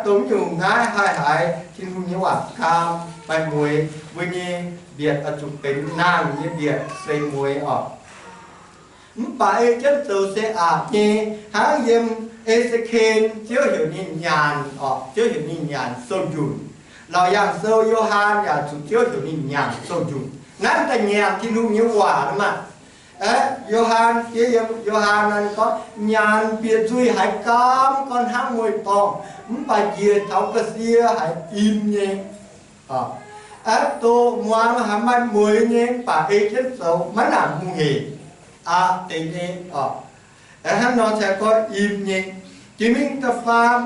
dongh mv nyungc naaiv haih haiz Tin-Hungh nyei waac gaam maaih mueiz. Mbuo nyei mbietc oix zuqc benx nangh nyei mbietc, seix mueiz oc. Mv baac ei jienv zoux se aqc nyei, hnangv yiem E^se^ken, Ziouv heuc ninh nyanc oc, Ziouv heuc ninh nyanc sou-njunc. Laauc Yaangh Sou Yo^han yaac zuqc Ziouv heuc ninh nyanc sou-njunc. Naaiv daaih nyanc Tin-Hungh nyei waac maah. Yo^han, Yo^han naaiv gorngv nyanc bieqc nzuih haiz gaam gau hnangv mueiz-dorngh, mv baac njiec taux ga'sie haiz im nyei. Aeqv, doqc muangx haiz maaih mueiz nyei, mv baac ei jienv zoux maiv nangc hungh heic. Aqc deix nyei oc. Aeqv, hnangv nor cingx gorngv im nyei. Jiex mingh da'faam,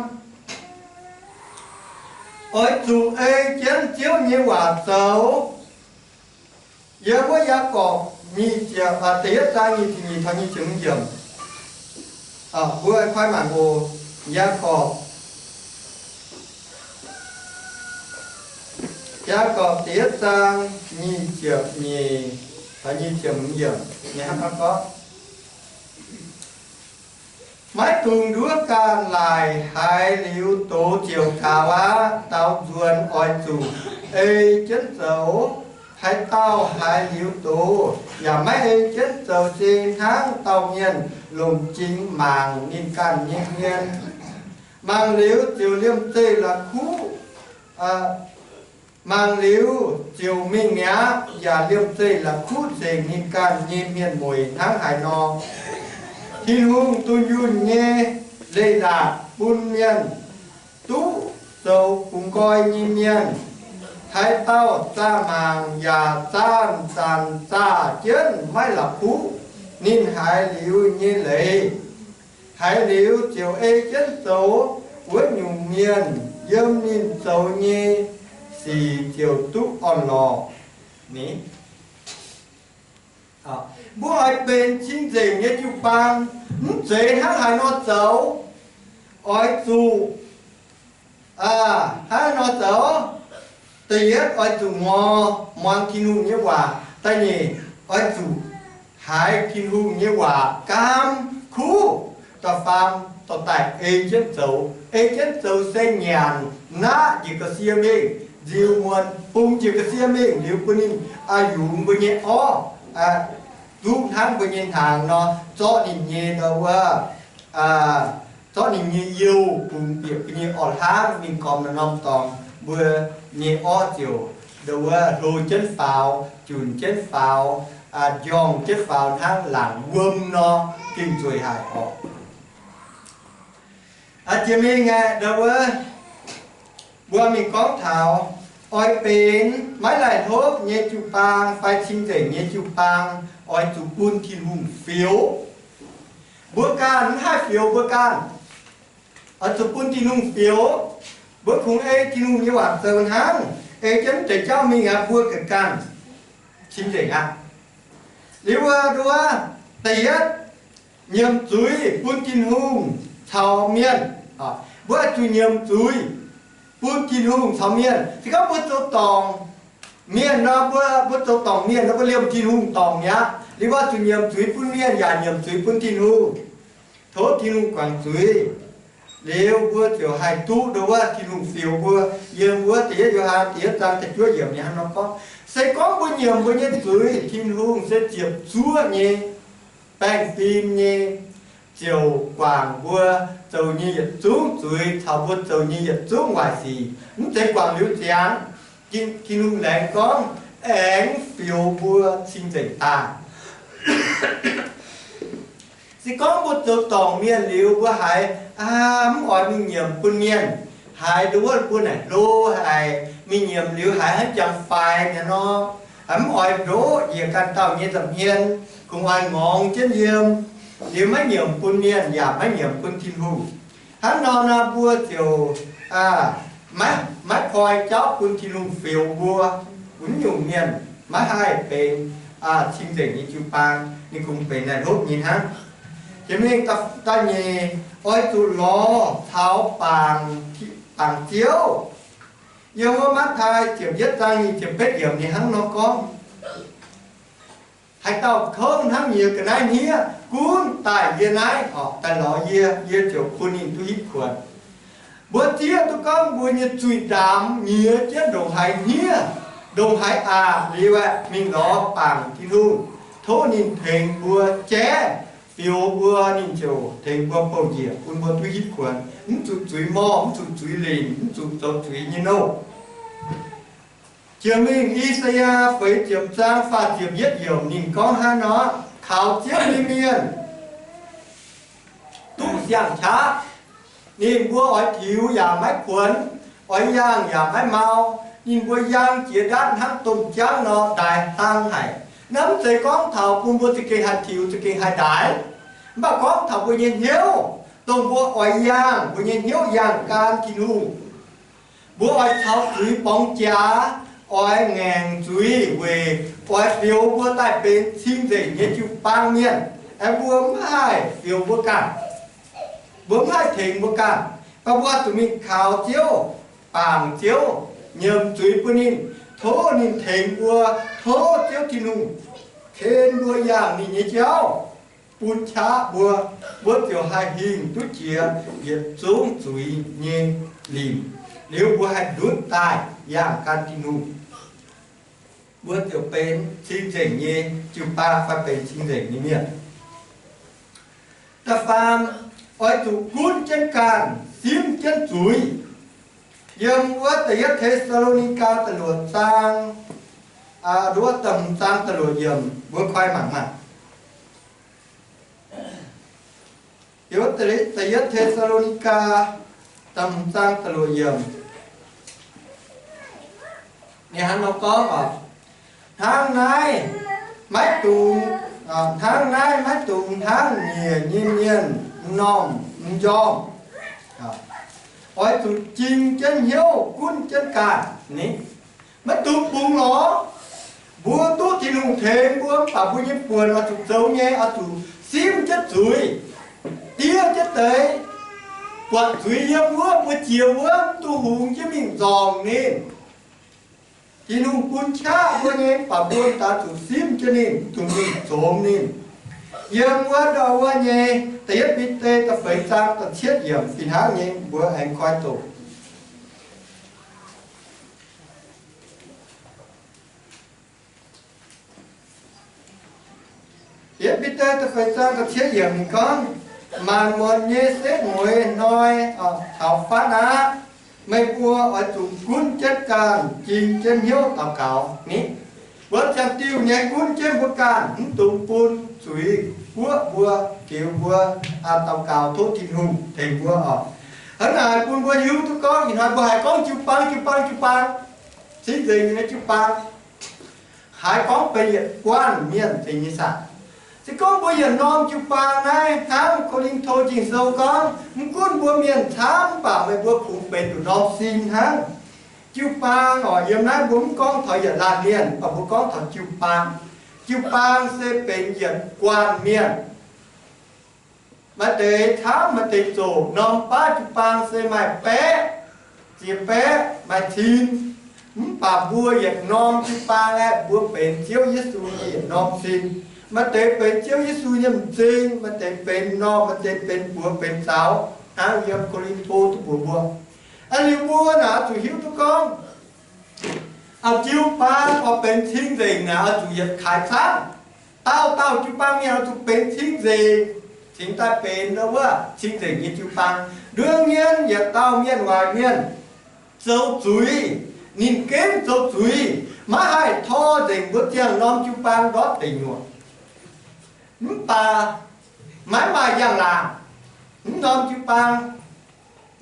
oix zuqc ei jienv Ziouv nyei waac zoux. Yiem wuov Yaagorpc nyic ziepc, da'yietv zaang nyic ziepc nyeic taux nyic ziepc hmz yiemc. Mbuo koi mangc oc. Yaagorpc, Yaagorpc da'yietv zaang nyic ziepc nyeic taux nyic ziepc hmz yiemc. Ninh hnangv nor gorngv, maiv dungx nduov ganh laaic, haiz liuz doz ziouc gaux aqv. Daaux nzuonx oix zuqc ei jienv zoux. Haaix dauh haiz liuz doz yaac maiv ei jienv zoux, se hnangv dauh mienh longc jingx mangc ninh ganh nyei hmien. Mangc liuz ziouc liemh zeih la'kuqv, mangc liuz ziouc mingh mi'aqv, yaac liemh zeih la'kuqv nzengc ninh ganh nyei mienh mueic hnangv haaix nor. Tin-Hungh dunh yunh nyei leiz-latc bun mienh duqv zoux bungx nqoi nyei mienh. Haaix dauh zaah mangc yaac zaah zanc zaah jienv maiv la'kuqv ninh haiz liuz nyei leiz, haiz liuz ziouc ei jienv zoux, wuov nyungc mienh yiem ninh zoux nyei sic ziouc duqv orn-lorqc. Ni Mbuo oix benx cing-nzengc nyei jiu-baang, mv zeiz hnangv haaix nor zoux. Oix zuqc hnangv nor zoux. Da'yietv oix zuqc muangx Tin-Hungh nyei waac. Da'nyeic oix zuqc haiz Tin-Hungh nyei waac gaamv kuv. Da'faam dorh daaih ei jienv zoux. Ei jienv zoux se nyanc naqv njiec ga'sie mingh, nziu muonz bung njiec ga'sie mingh liuz bun ninh yungz mbuo nyei orv, duqv hnangv mbuo nyei hnaangx nor, zorqv ninh nyei ndau wuov, zorqv ninh nyei youh bungx bieqc mbuo nyei orv-hlangv mingh gormx norm-norm dorngx, mbuo nyei orv ziouc ndau wuov hlo jienv faaux, junc jienv faaux, njorngh jienv faaux hnangv laangc wuom nor, gengh nzueic haic orqc. Jiex mingh aeqv, ndau wuov, mbuo mingh gorngv taux oix benx maiv laih hlopv nyei jiu-baang fai cing-nzengc nyei jiu-baang, oix zuqc bun Tin-Hungh fioux. Mbuo ganh mv haih fioux mbuo ganh. Oix zuqc bun Tin-Hungh fioux. Mbuo kungx ei Tin-Hungh nyei waac zoux hnangv, ei jienv mv deix jauv mingh aqv, mbuo ganh ganh cing-nzengc aqv. Liuz wuov, da'yietv, nyiemc zuiz bun Tin-Hungh caux mienh. Mbuo oix zuqc nyiemc zuiz bun Tin-Hungh caux mienh. Se gorngv mbuo zoux dorngc mienh nor, mbuo, mbuo zoux dorngc mienh nor, mbuo liemh Tin-Hungh dorngc mi'aqv. Liuz mbuo zuqc nyiemc zuiz bun mienh yaac nyiemc zuiz bun Tin-Hungh. Tov Tin-Hungh guangc zuiz. Liuz mbuo ziouc haih duqv ndau wuov Tin-Hungh fioux mbuo. Yiem wuov da'yietv Yo^han da'yietv zaang da'juov yiemc ninh hnangv nor gorngv, se gorngv mbuo nyiemc mbuo nyei zuiz, Tin-Hungh se ziepc zuoqv nyei, baengh fim nyei, ziouc guangc mbuo zoux nyei yietc zungv zuiz caux mbuo zoux nyei yietc zungv waaic sic. Mv zeiz guangc liuz ziangx, Tin-Hungh laengz gorngv aengx fioux mbuo cing-nzengc daaih. Se gorngv mbuo zoux dorngc mienh liuz, mbuo haiz mv oix mingh nyiemc bun mienh, haiz ndau wuov mbuo naaic hlo haic, mingh nyiemc liuz haiz hnangv jangx faix mi'aqv nor, mv oix ndoqv njiec ganh dauh nyei nza'hmien, kungx oix ngorngx jienv yiem, liuz maiv nyiemc bun mienh yaac maiv nyiemc bun Tin-Hungh. Hnangv nor nor mbuo ziouc maiv, maiv koi jauv bun Tin-Hungh fioux mbuo. Mv nyungc mienh maiv haih benx cing-nzengc nyei jiu-baang. Ninh kungx benx laih hlopv nyei hnangv. Jiex mingh da'nyeic, oix zuqc lorz caux bangc, bangc Ziouv. Yiem wuov Matv^taai ziepc yietv zaang nyic ziepc betv yiemc ninh hnangv nor gorngv, haaix dauh kouv hnangv nyiex ga'naaiv hniev, gunv daaih yie naaiv, orqc, daaih lorz yie, yie ziouc bun ninh duqv hitv kuonx. Mbuo zieqv duqv gorngv mbuo nyei zuiz ndaamx nyiex jienv ndongc haaix hniev, ndongc haaix aqc liuz aeqv, mingh lorz bangc Tin-Hungh, tov ninh tengx mbuo jaiv, fioux mbuo, ninh ziouc tengx mbuo bouh njiec bun mbuo duqv hitv kuonx, mv zuqc zuiz morh, mv zuqc zuiz linc, mv zuqc zoux zuiz nyei nouh. Jiex mingh I^saa^yaa feix ziepc zaang faah ziepc yietv yiemc ninh gorngv hnangv nor, kaux Ziouv nyei mienh duqv siang-qaqv. Ninh mbuo oix tiux yaac maiv kuonx, oix yangh yaac maiv mau. Ninh mbuo yangh jiex ndaatv hnangv domh jangv nor, ndaix hlang haic. Naaiv mv zeiz gorngv taux bun mbuo za'gengh haih tiux za'gengh haih ndaix, mv baac gorngv taux mbuo nyei hnyouv, dongh mbuo oix yangh, mbuo nyei hnyouv yangh gan Tin-Hungh. Mbuo oix caux zuiz borngz jaax, oix ngaengc zuiz weic oix fioux mbuo daaih benx cing-nzengc nyei jiu-baang mienh. Aeqv, mbuo mv haih fioux mbuo ganh. Mbuo mv haih tengx mbuo ganh. Mv baac mbuo zuqc mingh kaux Ziouv, bangc Ziouv, nyiemc zuiz bun ninh, tov ninh tengx mbuo, tov Ziouv Tin-Hungh ken mbuo yangh ninh nyei jauv, bun qaqv mbuo, mbuo ziouc haih hingh duqv jiex yietc zungv zuiz nyei limc. Liuz mbuo haih ndutv daaih yangh gan Tin-Hungh. Mbuo ziouc benx cing-nzengc nyei jiu-baang fai benx cing-nzengc nyei mienh. Da'faam, oix zuqc gunv jienv ganh, simv jienv zuiz. Yiem wuov da'yietv Te^saa^lo^ni^gaa da'luoqc zaang, wuov da'hmz zaang da'luoqc yiemc, mbuo koi mangc maah. Yiem da'yietv Te^saa^lo^ni^gaa da'hmz zaang da'luoqc yiemc, ninh hnangv nor gorngv oc, hnangv naaiv maiv dungx, hnangv naaiv maiv dungx hnangv nyiec nyei mienh m'normh m'njormh. Oix zuqc jing jienv hnyouv gunv jienv ganh ni. Maiv dungx bungx lorz. Mbuo duqv Tin-Hungh tengx mbuo, mv baac mbuo nyei buonc oix zuqc zoux nyei, oix zuqc simv jienv zuiz, diev jienv deix, buatc zuiz yiem wuov, mbuo jiex wuov, mv duqv hungx jienv mingh nzormc ninh. Tin-Hungh bun qaqv mbuo nyei, mv baac mbuo daaih zuqc simv jienv ninh, zuqc mingh zoux ninh. Yiem wuov ndau wuov nyei da'yietv Bide da'feix zaang da'cietv yiemc fih hnangv nyei, mbuo aengx koi doqc. Da'yietv Bide da'feix zaang da'cietv yiemc ninh gorngv, maanc muotc nyei setv mueiz hnoi taux fatv aqv, meih mbuo oix zuqc gunv jienv ganh jing jienv hnyouv daux gaux ni. Mbuo ziangh diuh nyei gunv jienv mbuo ganh, mv dungx bun zuiz guoqv mbuo, fioux mbuo, daux gaux tov Tin-Hungh tengx mbuo oc. Hnangv naaic bun mbuo hiuv duqv gorngv ih hnoi mbuo haiz gorngv jiu-baang, jiu-baang, jiu-baang, cing-nzengc nyei jiu-baang, haiz gorngv benx yietc guanh mienh cingx nyei saah. Se gorngv mbuo yietc norm jiu-baang naaiv hnangv Ko^lin^to Ging-Sou gorngv, mv gunv mbuo mienh camv, mv baac meih mbuo kungx benx nduqc norm sin hnangv. Jiu-baang oc, yiem naaiv mbuo mv gorngv taux yietc laanh mienh, mv baac mbuo gorngv taux jiu-baang. Jiu-baang se benx yietc guanh mienh. Maaih deix camv, maaih deix zoqc. Norm baav jiu-baang se maaih baeqv, ziex baeqv, maaih cin. Mv baac mbuo yietc norm jiu-baang aeqv, mbuo benx Ziouv Yesu nyei yietc norm sin. Maaih deix benx Ziouv Yesu nyei m'zing, maaih deix benx norm, maaih deix benx buoz benx zaux, hnangv yiem Ko^lin^to duqv mbuox mbuo. Aa, liuz mbuo naaic oix zuqc hiuv duqv gorngv, aa, jiu-baang oix benx cing-nzengc naaic oix zuqc yietc kaaix camv. Dauh dauh jiu-baang mienh oix zuqc benx cing-nzengc cingx daaih benx wuov cing-nzengc nyei jiu-baang. Nduov nyien yietc dauh mienh waaic mienh zoux zuiz, ninh ginv zoux zuiz, maiv haih tor nzengc mbuo ziangh norm jiu-baang ndortv deic nyuoqc. Mv baac maiv maaih njang-laangc. Mv norm jiu-baang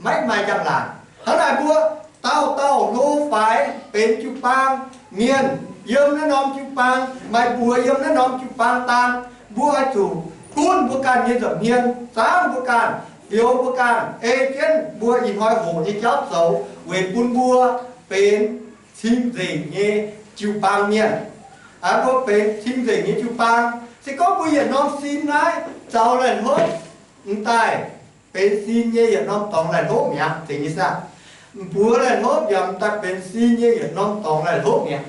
maiv maaih njang-laangc. Hnangv naaic mbuo dauh dauh hlo faix benx jiu-baang mienh yiem naaiv norm jiu-baang, maaih mbuox yiem naaiv norm jiu-baang daan, mbuo oix zuqc gunv mbuo ganh nyei nza'hmien, zaangv mbuo ganh, fioux mbuo ganh, ei jienv mbuo ih hnoi hoqc nyei jauv zoux weic bun mbuo benx cing-nzengc nyei jiu-baang mienh. Aa, mbuo benx cing-nzengc nyei jiu-baang. Se gorngv mbuo yietc norm sin naaiv zaux laih hlopv, m'daaih benx sin nyei yietc norm dorngx laih hlopv mi'aqv, zeiz nyei saah? M'buoz laih hlopv yaac m'daaih benx sin nyei yietc norm dorngx laih hlopv mi'aqv.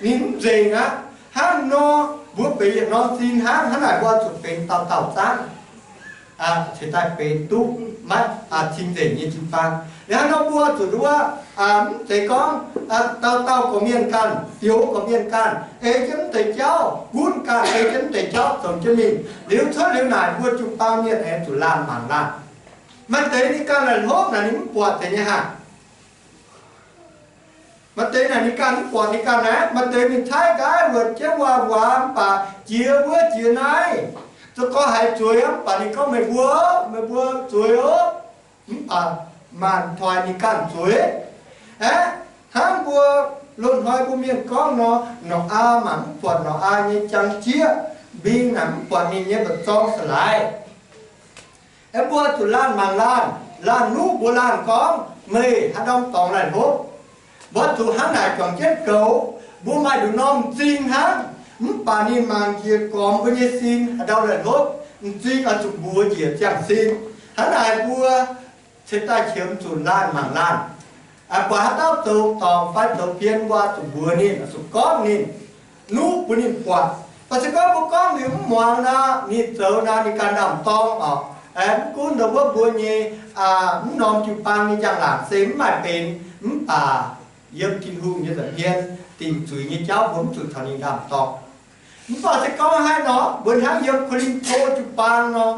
Ninh mv nzengc aqv. Hnangv nor, mbuo benx yietc norm sin hnangv, hnangv naaic mbuo zuqc benx dauh dauh zaangv, cingx daaih benx duqv maiv cing-nzengc nyei jiu-baang. Liuz hnangv nor mbuo zuqc nduov, mv zeiz gorngv dauh dauh gorqv-mienh ganh, fioux gorqv-mienh ganh, ei jienv mv deix jauv gunv ganh, ei jienv mv deix jauv zoux jienv mingh. Liuz cuotv liuz naaic mbuo jiu-baang mienh aengx zuqc laanh mangc laanh. Maaih deix ninh ganh laih hlopv naaic ninh mv buatc deix nyei haic. Maaih deix naaic ninh ganh mv buatc ninh ganh naaiv. Maaih deix ninh caaiv nqaiv wuonc jienv waac waac mv baac jiex wuov jiex naaiv, zoux gorx haiz zueiz mv baac ninh gorngv, meih mbuo, meih mbuo zueiz oc. Mv baac maanc toi ninh ganh zueiz. Aeqv, hnangv mbuo loz-hnoi mbuo mienh gorngv nor, norqc aa mangc mv buatc norqc aa nyei jangx jieqv, mbing naaic mv buatc ninh nyei mba'zorng sa laaix. Aeqv, mbuo zuqc laanh mangc laanh, laanh nuqv mbuo laanh gorngv, meih haaix norm dorngx laih hlopv. Mbuo zuqc hnangv naaic juangc jienv goux. Mbuo maaih nduqc norm m'zing hnangv, mv baac ninh mangc njiec gormx mbuo nyei sin haaix ndau laih hlopv, m'zing oix zuqc mbuox njiec ziangh sin. Hnangv naaic mbuo cingx daaih qiemx zuqc laanh mangc laanh. Buatc haaix dauh zoux dorngc fai zoux bien, mbuo zuqc mbuox ninh, zuqc gorngv ninh, nuqv bun ninh buatc. Baac se gorngv mbuo gorngv liuz mv muangx nor, ninh zoux nor ninh ganh ndaam-dorng oc. Mv gunv ndau wuov mbuo nyei mv norm jiu-baang nyei njang-laangc se mv maaih benx, mv baac yiem Tin-Hungh nyei nza'hmien dingc zuiz nyei jauv mbuo mv zuqc caux ninh ndaam-dorng. Mv baac se gorngv haaix nor, mbuo hnangv yiem Ko^lin^to jiu-baang nor,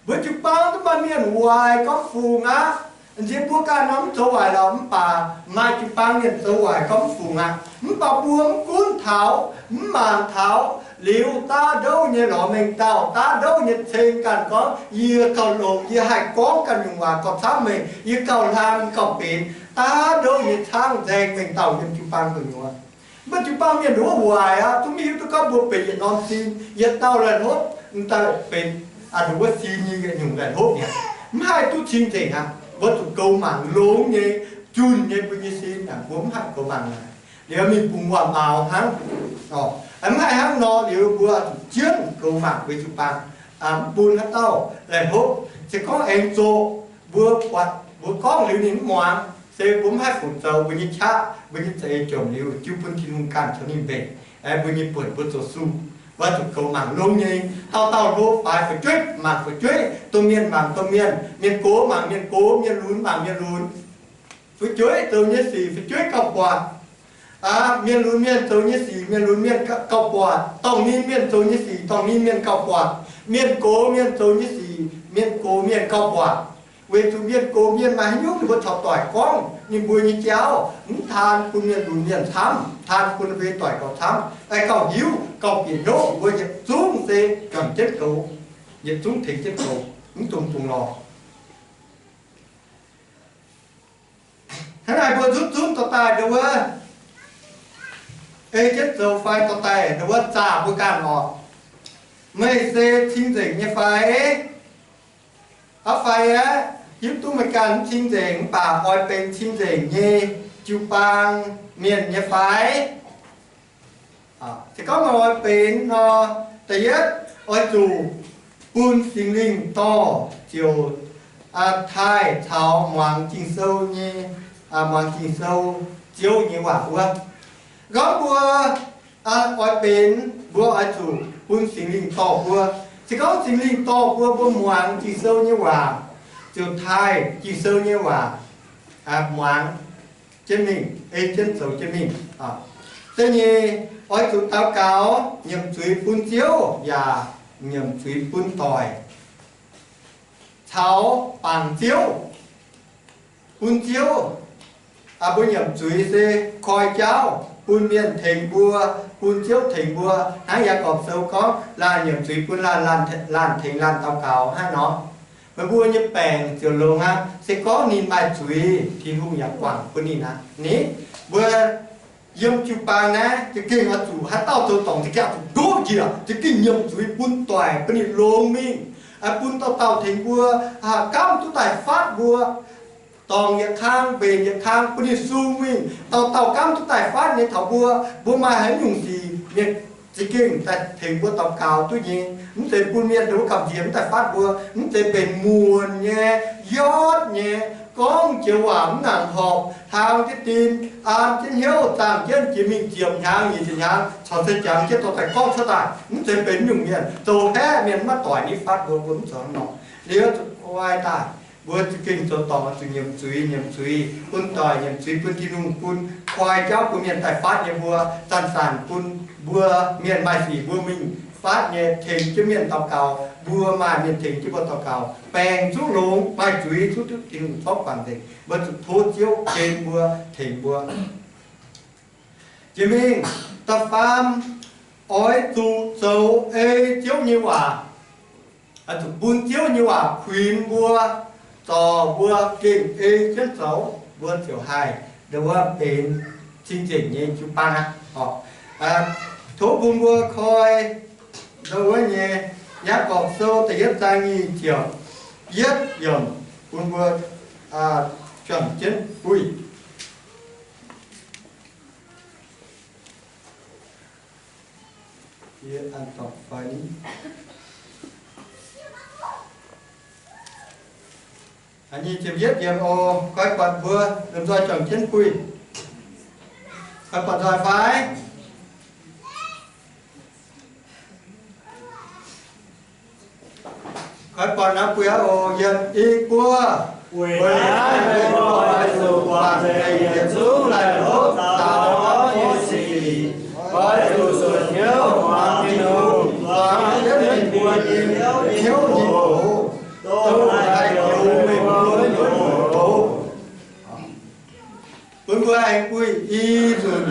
mbuo jiu-baang duqv maaih mienh waaic gorngv fungc aqv. Nziex mbuo ganh nor mv zoux waaic lorqc, mv baac maaih jiu-baang mienh zoux waaic gorngv mv fungc aqv. Mv baac mbuo mv gunv taux, mv mangc taux, liuz daav ndouv nyei lorz mengh dauh, daav ndouv nyei ceng ganh gorngv, yie gauh longx, yie haih gorngv ganh nyungc waac gauh camv meih, yie gauh hlang, yie gauh benx, daav ndouv nyei caangv nzaeng mengh dauh yiem jiu-baang gu'nyuoz. Mv baac jiu-baang mienh nduov waaic aqv, zungv mv hiuv duqv gorngv mbuo benx yietc norm sin, yietc dauh laih hlopv, m'daaih benx nduov wuov sin nyei yietc nyungc laih hlopv mi'aqv. Mv haih duqv cing-nzengc aqv. Mbuo zuqc goux mangc longx nyei, junh nyei mbuo nyei sin aqv, mbuo mv haih goux mangc naaic. Liuz mingh bungx waac-maux hnangv. Mv maaih hnangv nor, liuz mbuo zuqc jienv goux mangc mbuo jiu-baang, mv bun haaix dauh laih hopv. Se gorngv aengx zoqc, mbuo buatc, mbuo gorngv liuz ninh mv muangx, se mbuo mv haih fungc zoux, mbuo nyei qaqv, mbuo nyei za'eix jomc liuz, jiu bun Tin-Hungh ganh caux ninh mbenc, mbuo nyei buonc mbuo zoux suv. Mbuo zuqc goux mangc longx nyei, dauh dauh hlo faix, fu'jueiv mangc fu'jueiv, domh mienh mangc domh mienh, mienh gox mangc mienh gox, mienh lunx mangc mienh lunx. Fu'jueiv zoux nyei sic fu'jueiv gauh buatc. Mienh lunx mienh zoux nyei sic mienh lunx mienh gauh buatc. Dorngh ninh mienh zoux nyei sic dorngh ninh mienh gauh buatc. Mienh gox mienh zoux nyei sic mienh gox mienh gauh buatc. Weic zuqc mienh gox mienh maaih haaix nyungc ninh mbuo caux doic gorngv ninh mbuo nyei jauv, mv taan bun mienh lunx mienh camv, taan bun mbuo nyei doic gauh camv, gauh hiuv, gauh bieqc hnyouv. Mbuo yietc zungv se juangc jienv goux, yietc zungv tengx jienv goux, mv dungx bungx lorz. Hnangv naaic mbuo zunv zunv dorh daaih ndau wuov ei jienv zoux fai dorh daaih ndau wuov zaah mbuo ganh oc. Meih se cing-nzengc nyei fai? Aav fai aeqv, hiuv duqv meih ganh mv cing-nzengc mv baac oix benx cing-nzengc nyei jiu-baang mienh nyei fai? Se gorngv meih oix benx nor, da'yietv oix zuqc bun Singx Lingh dorh ziouc taaih caux muangx Ging-Sou nyei, muangx Ging-Sou Ziouv nyei waac wuov. Gorngv mbuo oix benx, mbuo oix zuqc bun Singx Lingh dorh mbuo. Se gorngv Singx Lingh dorh mbuo, mbuo muangx Ging-Sou nyei waac, ziouc taaih Ging-Sou nyei waac muangx jienv mingh, ei jienv zoux jienv mingh. Da'nyeic, oix zuqc daux gaux nyiemc zuiz bun Ziouv yaac nyiemc zuiz bun doic, caux bangc Ziouv, bun Ziouv. Mbuo nyiemc zuiz se koi jauv bun mienh tengx mbuo, bun Ziouv tengx mbuo. Hnangv Yaagorpc Sou gorngv, laanh nyiemc zuiz bun laanh, laanh tengx laanh daux gaux hnangv nor, meih mbuo nyei baengc ziouc longx aqv. Se gorngv ninh maaih zuiz, Tin-Hungh yaac guangc bun ninh aqv. Ni, mbuo yiem jiu-baang naaiv za'gengh oix zuqc haaix dauh zoux dorngc za'gengh zuqc ndoqv njiec, za'gengh nyiemc zuiz bun doic, bun ninh longx mingh, bun dauh dauh tengx mbuo, gamv duqv daaih fatv mbuo. Dorngc yietc kang, mbenc yietc kang, bun ninh sung mingh. Dauh dauh gamv duqv daaih fatv nyei taux mbuo, mbuo maaih haaix nyungc sic mienh za'gengh daaih tengx mbuo daux gaux duqv nyei. Mv zeiz bun mienh ndongc wuov gamh nziex mv daaih fatv mbuo. Mv zeiz benx muonc nyei, yotv nyei, gorngv joux waac mv nangc horpc, hlang jienv din, an jienv hnyouv, zaangh jienv jiex mingh ziepc hnyangx nyic ziepc hnyangx corc se jangx jienv dorh daaih gorngv cuotv daaih. Mv zeiz benx nyungc mienh. Zoux haeqv mienh maiv doic ni fatv mbuo, mbuo mv zoux hnangv nor. Liuz zuqc koi daaih, mbuo za'gengh zoux dorngc zuqc nyiemc zuiz, nyiemc zuiz bun doic, nyiemc zuiz bun Tin-Hungh, bun koi jauv bun mienh daaih fatv nyei mbuo. Zanc-zanc bun mbuo mienh maaih sic mbuo mingh fatv nyei, tengx jienv mienh daux gaux, mbuo maaih mienh tengx jienv mbuo daux gaux, baengc zuqc longx, maaih zuiz zuqc duqv Tin-Hungh zorqv guangc nzengc. Mbuo zuqc tov Ziouv gen mbuo, tengx mbuo. Jiex mingh, da'faam, oix zuqc zoux ei Ziouv nyei waac. Oix zuqc bun Ziouv nyei waac kuinx mbuo, zorc mbuo gengh ei jienv zoux, mbuo ziouc haih ndau wuov benx cing-nzengc nyei jiu-baang aqv. Tov bun mbuo koi ndau wuov nyei Yaagorpc Sou da'yietv zaang nyic ziepc yietv yiemc, bun mbuo juangc jienv buih. Nyic ziepc yietv yiemc oc. Koi buatc mbuo lomh nzoih juangc jienv buih. Koi buatc nzoih fai? Koi buatc nor bueix oc. Yietc, i, buo. Weic naaiv meih mbuo oix zuqc guangc nzengc yietc zungv laih hlopv daaux orv nyei sic. Oix zuqc suonc hnyouv muangx Tin-Hungh, zuangx jienv meih mbuo nyei hnyouv nyei doz, dongh haih goux meih mbuo nyungc doz. Bun mbuo aengx buih i nzunc.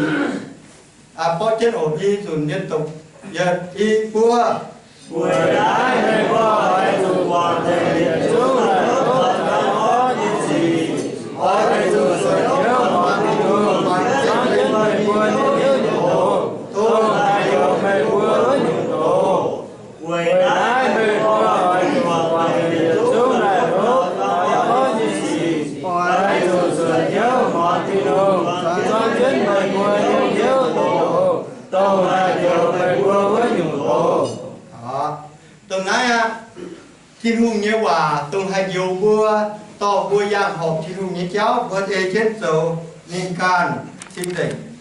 Aa, borqv jienv oc. I nzunc mienh doqc. Yietc, i, buo. Weic naaiv meih mbuo oix zuqc guangc nzengc yietc zungv laih hlopv daaux orv nyei sic. Oix zuqc suonc hnyouv muangx Tin-Hungh, zuangx jienv meih mbuo nyei hnyouv nyei doz, dongh haih goux meih mbuo nyungc doz. Weic naaiv meih mbuo oix zuqc guangc nzengc yietc zungv laih hlopv daaux orv nyei sic. Oix zuqc suonc hnyouv muangx Tin-Hungh, zuangx jienv meih mbuo nyei Dongh naaiv aqv, Tin-Hungh nyei waac dongh haih njoux mbuo, dorh mbuo yangh horpc Tin-Hungh nyei jauv, mbuo ei jienv zoux ninh ganh cing-nzengc.